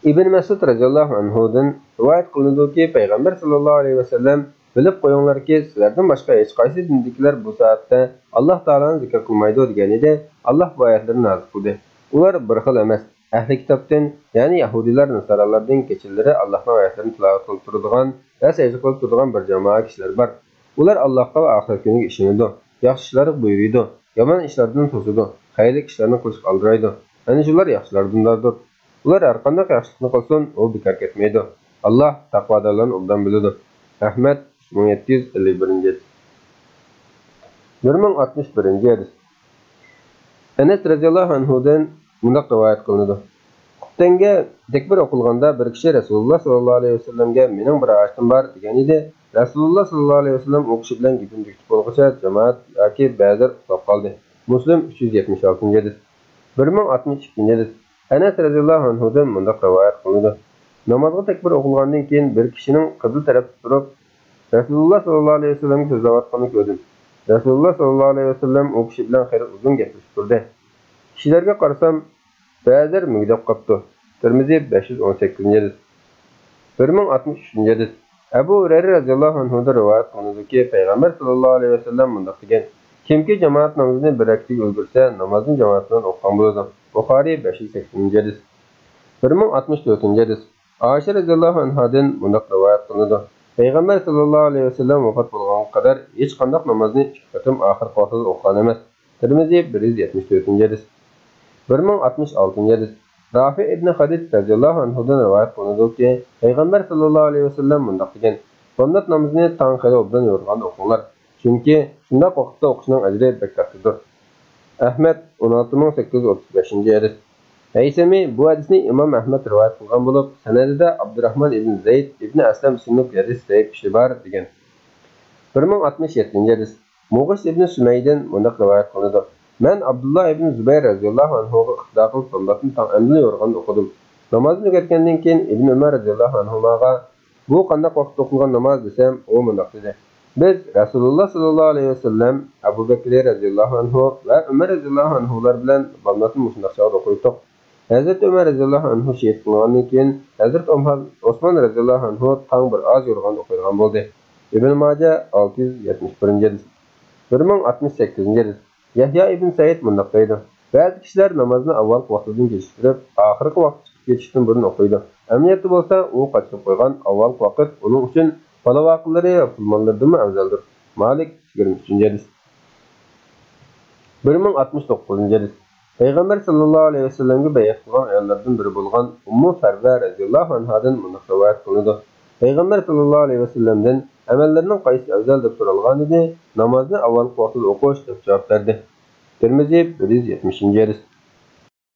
ئىبن مەسئۇد رەزىياللاھۇ ئەنھۇدىن رىۋايەت قىلىنىدۇكى، پەيغەمبەر ساللاللاھۇ ئەلەيھى ۋەسەللەم، «بىلىپ قويۇڭلاركى، سىلەردىن باشقا ھېچقايسى دىندىكىلەر بۇ سائەتتە ئاللاھ تائالانى زىكىر قىلمايدۇ» دېگەنىدى. ئاللاھ بۇ ئايەتلەرنى نازىل قىلدى. ئۇلار بىر خىل ئەمەس. ئەھلى كىتابتىن، يەنى يەھۇدىيلار، نەسارالارنىڭ كېچىلىرى ئاللاھنىڭ ئايەتلىرىنى تىلاۋەت قىلىپ تۇرىدىغان ۋە سەجدە قىلىپ تۇرىدىغان بىر جامائەت كىشىلەر بار. ئۇلار ئاللاھقا ۋە ئاخىرەت كۈنىگە ئىشىنىدۇ، ياخشى ئىشلارغا بۇيرۇيدۇ، يامان ئىشلاردىن توسىدۇ، خەيرلىك ئىشلارنى قىلىشقا ئالدىرايدۇ. ئەنە شۇلار ياخشىلاردىندۇر. ئۇلار ھەرقانداق ياخشىلىقنى قىلسۇن، ئۇ بىكار كەتمەيدۇ. ئاللاھ تەقۋادارلارنى ئوبدان بىلىدۇ. ئەھمەد، ئۈچ مىڭ يەتتە يۈز ئەللىك بىرىنچى ھەدىس. بىر مىڭ ئاتمىش بىرىنچى ھەدىس. ئەنەس رەزىياللاھۇ ئەنھۇدىن مۇنداق رىۋايەت قىلىنىدۇ: خۇپتەنگە تەكبىر ئوقۇلغاندا بىر كىشى رەسۇلۇللا ساللاللاھۇ ئەلەيھى ۋەسەللەمگە، «مېنىڭ بىر ھاجىتىم بار» دېگەن ئىدى. رەسۇلۇللا ساللاللاھۇ ئەلەيھى ۋەسەللەم ئۇ كىشى بىلەن گېپىنى تۈگىتىپ بولغۇچە جامائەت ياكى بەزىلەر ئۇخلاپ قالدى. مۇسلىم، ئۈچ يۈز يەتمىش ئالتىنچى ھەدىس. بىر مىڭ ئاتمىش ئىككىنچى ھەدىس. ئەنەس رەزىياللاھۇ ئەنھۇدىن مۇنداق رىۋايەت قىلىنىدۇ: نامازغا تەكبىر ئوقۇلغاندىن كېيىن بىر كىشىنىڭ قىبلە تەرەپتە تۇرۇپ، رەسۇلۇللا ساللاللاھۇ ئەلەيھى ۋەسەللەمگە سۆزلەۋاتقىنىنى كۆردۈم. رەسۇلۇللا ساللاللاھۇ ئەلەيھى ۋەسەللەم ئۇ كىشى بىلەن خېلى ئۇزۇن گەپلىشىپ تۇردى. كىشىلەرگە قارىسام، بەزىلەر مۈگدەپ قاپتۇ. تىرمىزى، بەش يۈز ئون سەككىزىنچى ھەدىس. بىر مىڭ ئاتمىش ئۈچىنچى ھەدىس. ئەبۇ ھۇرەيرە رەزىياللاھۇ ئەنھۇدىن رىۋايەت قىلىنىدۇكى، پەيغەمبەر ساللاللاھۇ ئەلەيھى ۋەسەللەم مۇنداق دېگەن: كىمكى جامائەت نامىزىنى بىر رەكەتكە ئۈلگۈرسە، نامازنى جامائەت بىلەن ئوقۇغان بولىدۇ. بۇخارىي، بەش يۈز سەكسىنىنچى ھەدىس. بىر مىڭ ئاتمىش تۆتىنچى ھەدىس. ئائىشە رەزىياللاھۇ ئەنھادىن مۇنداق رىۋايەت قىلىنىدۇ: پەيغەمبەر ساللاللاھۇ ئەلەيھى ۋەسەللەم ۋاپات بولغانغا قەدەر ھېچقانداق نامازنى ئىككى قېتىم ئاخىرقى ۋاقتىدا ئوقۇغان ئەمەس. تىرمىزى، بىر يۈز يەتمىش تۆتىنچى ھەدىس. بىر مىڭ ئاتمىش ئالتىنچى ھەدىس. رافىئ ئىبنى خەدىج رەزىياللاھۇ ئەنھۇدىن رىۋايەت قىلىنىدۇكى، پەيغەمبەر ساللاللاھۇ ئەلەيھى ۋەسەللەم مۇنداق دېگەن: بامدات نامىزىنى تاڭ خېلى ئوبدان يورۇغاندا ئوقۇڭلار. چۈنكى شۇنداق ۋاقىتتا ئوقۇشنىڭ ئەجرى بەك كاتتىدۇر. ئەھمەد، ئون ئالتە مىڭ سەككىز يۈز ئوتتۇز بەشىنچى ھەدىس. ھەيسەمى بۇ ھەدىسنى ئىمام ئەھمەد رىۋايەت قىلغان بولۇپ، سەنەدىدە ئابدۇرەھمان ئىبن زەيد ئىبن ئەسلەم ئىسىملىك ھەدىس زەئىپ كىشى بار، دېگەن. بىر مىڭ ئاتمىش يەتتىنچى ھەدىس. مۇغىس ئىبن سۈمەيدىن مۇنداق رىۋايەت قىلىنىدۇ: مەن ئابدۇللا ئىبن زۇبەير رەزىياللاھۇ ئەنھۇغا ئىقتىدا قىلىپ، بامداتنى تاڭ ئەمدىلا يورۇغاندا ئوقۇدۇم. نامازدىن تۈگەتكەندىن كېيىن ئىبن ئۆمەر رەزىياللاھۇ ئەنھۇماغا، بۇ قانداق ۋاقىتتا ئوقۇلغان ناماز؟ دېسەم، ئۇ مۇنداق دېدى: بىز رەسۇلۇللا ساللاللاھۇ ئەلەيھى ۋەسەللەم، ئەبۇ بەكرى رەزىياللاھۇ ئەنھۇ ۋە ئۆمەر رەزىياللاھۇ ئەنھۇلار بىلەن بامداتنى مۇشۇنداق چاغدا ئوقۇيتتۇق. ھەزرىتى ئۆمەر رەزىياللاھۇ ئەنھۇ شېھىت قىلىنغاندىن كېيىن، ھەزرىتى ئومار-، ئوسمان رەزىياللاھۇ ئەنھۇ تاڭ بىر ئاز يورۇغاندا ئوقۇيدىغان بولدى. ئىبن ماجە، ئالتە يۈز يەتمىش بىرىنچى ھەدىس. بىر مىڭ ئاتمىش سەككىزىنچى ھەدىس. يەھيا ئىبن سەئىد مۇنداق دەيدۇ: بەزى كىشىلەر نامازنى ئاۋۋالقى ۋاقتىدىن كېچىكتۈرۈپ، ئاخىرقى ۋاقىتقا چىقىپ كېتىشتىن بۇرۇن ئوقۇيدۇ. ئەمەلىيەتتە بولسا، ئۇ قاچىلىپ قويغان ئاۋۋالقى ۋاقىت ئۇنىڭ ئۈچۈن پالۋاقىلىرى ۋە پۇلمانلىرىدىنمۇ ئەۋزەلدۇر. مالىك، يىگىرمە ئۈچىنچى ھەدىس. بىر مىڭ ئاتمىش توققۇزىنچى ھەدىس. پەيغەمبەر ساللاللاھۇ ئەلەيھى ۋەسەللەمگە بەيئەت قىلغان ئاياللاردىن بىرى بولغان ئۇممۇ فەرۋە رەزىياللاھۇ ئەنھادىن مۇنداق رىۋايەت قىلىنىدۇ: پەيغەمبەر ساللاللاھۇ ئەلەيھى ۋەسەللەمدىن ئەمەللىرىنىڭ قايسىسى ئەۋزەل دەپ سورالغانىدى، نامازنى ئاۋۋالقى ۋاقتىدا ئوقۇش دەپ جاۋاب بەردى. تىرمىزى، بىر يۈز يەتمىشىنچى ھەدىس.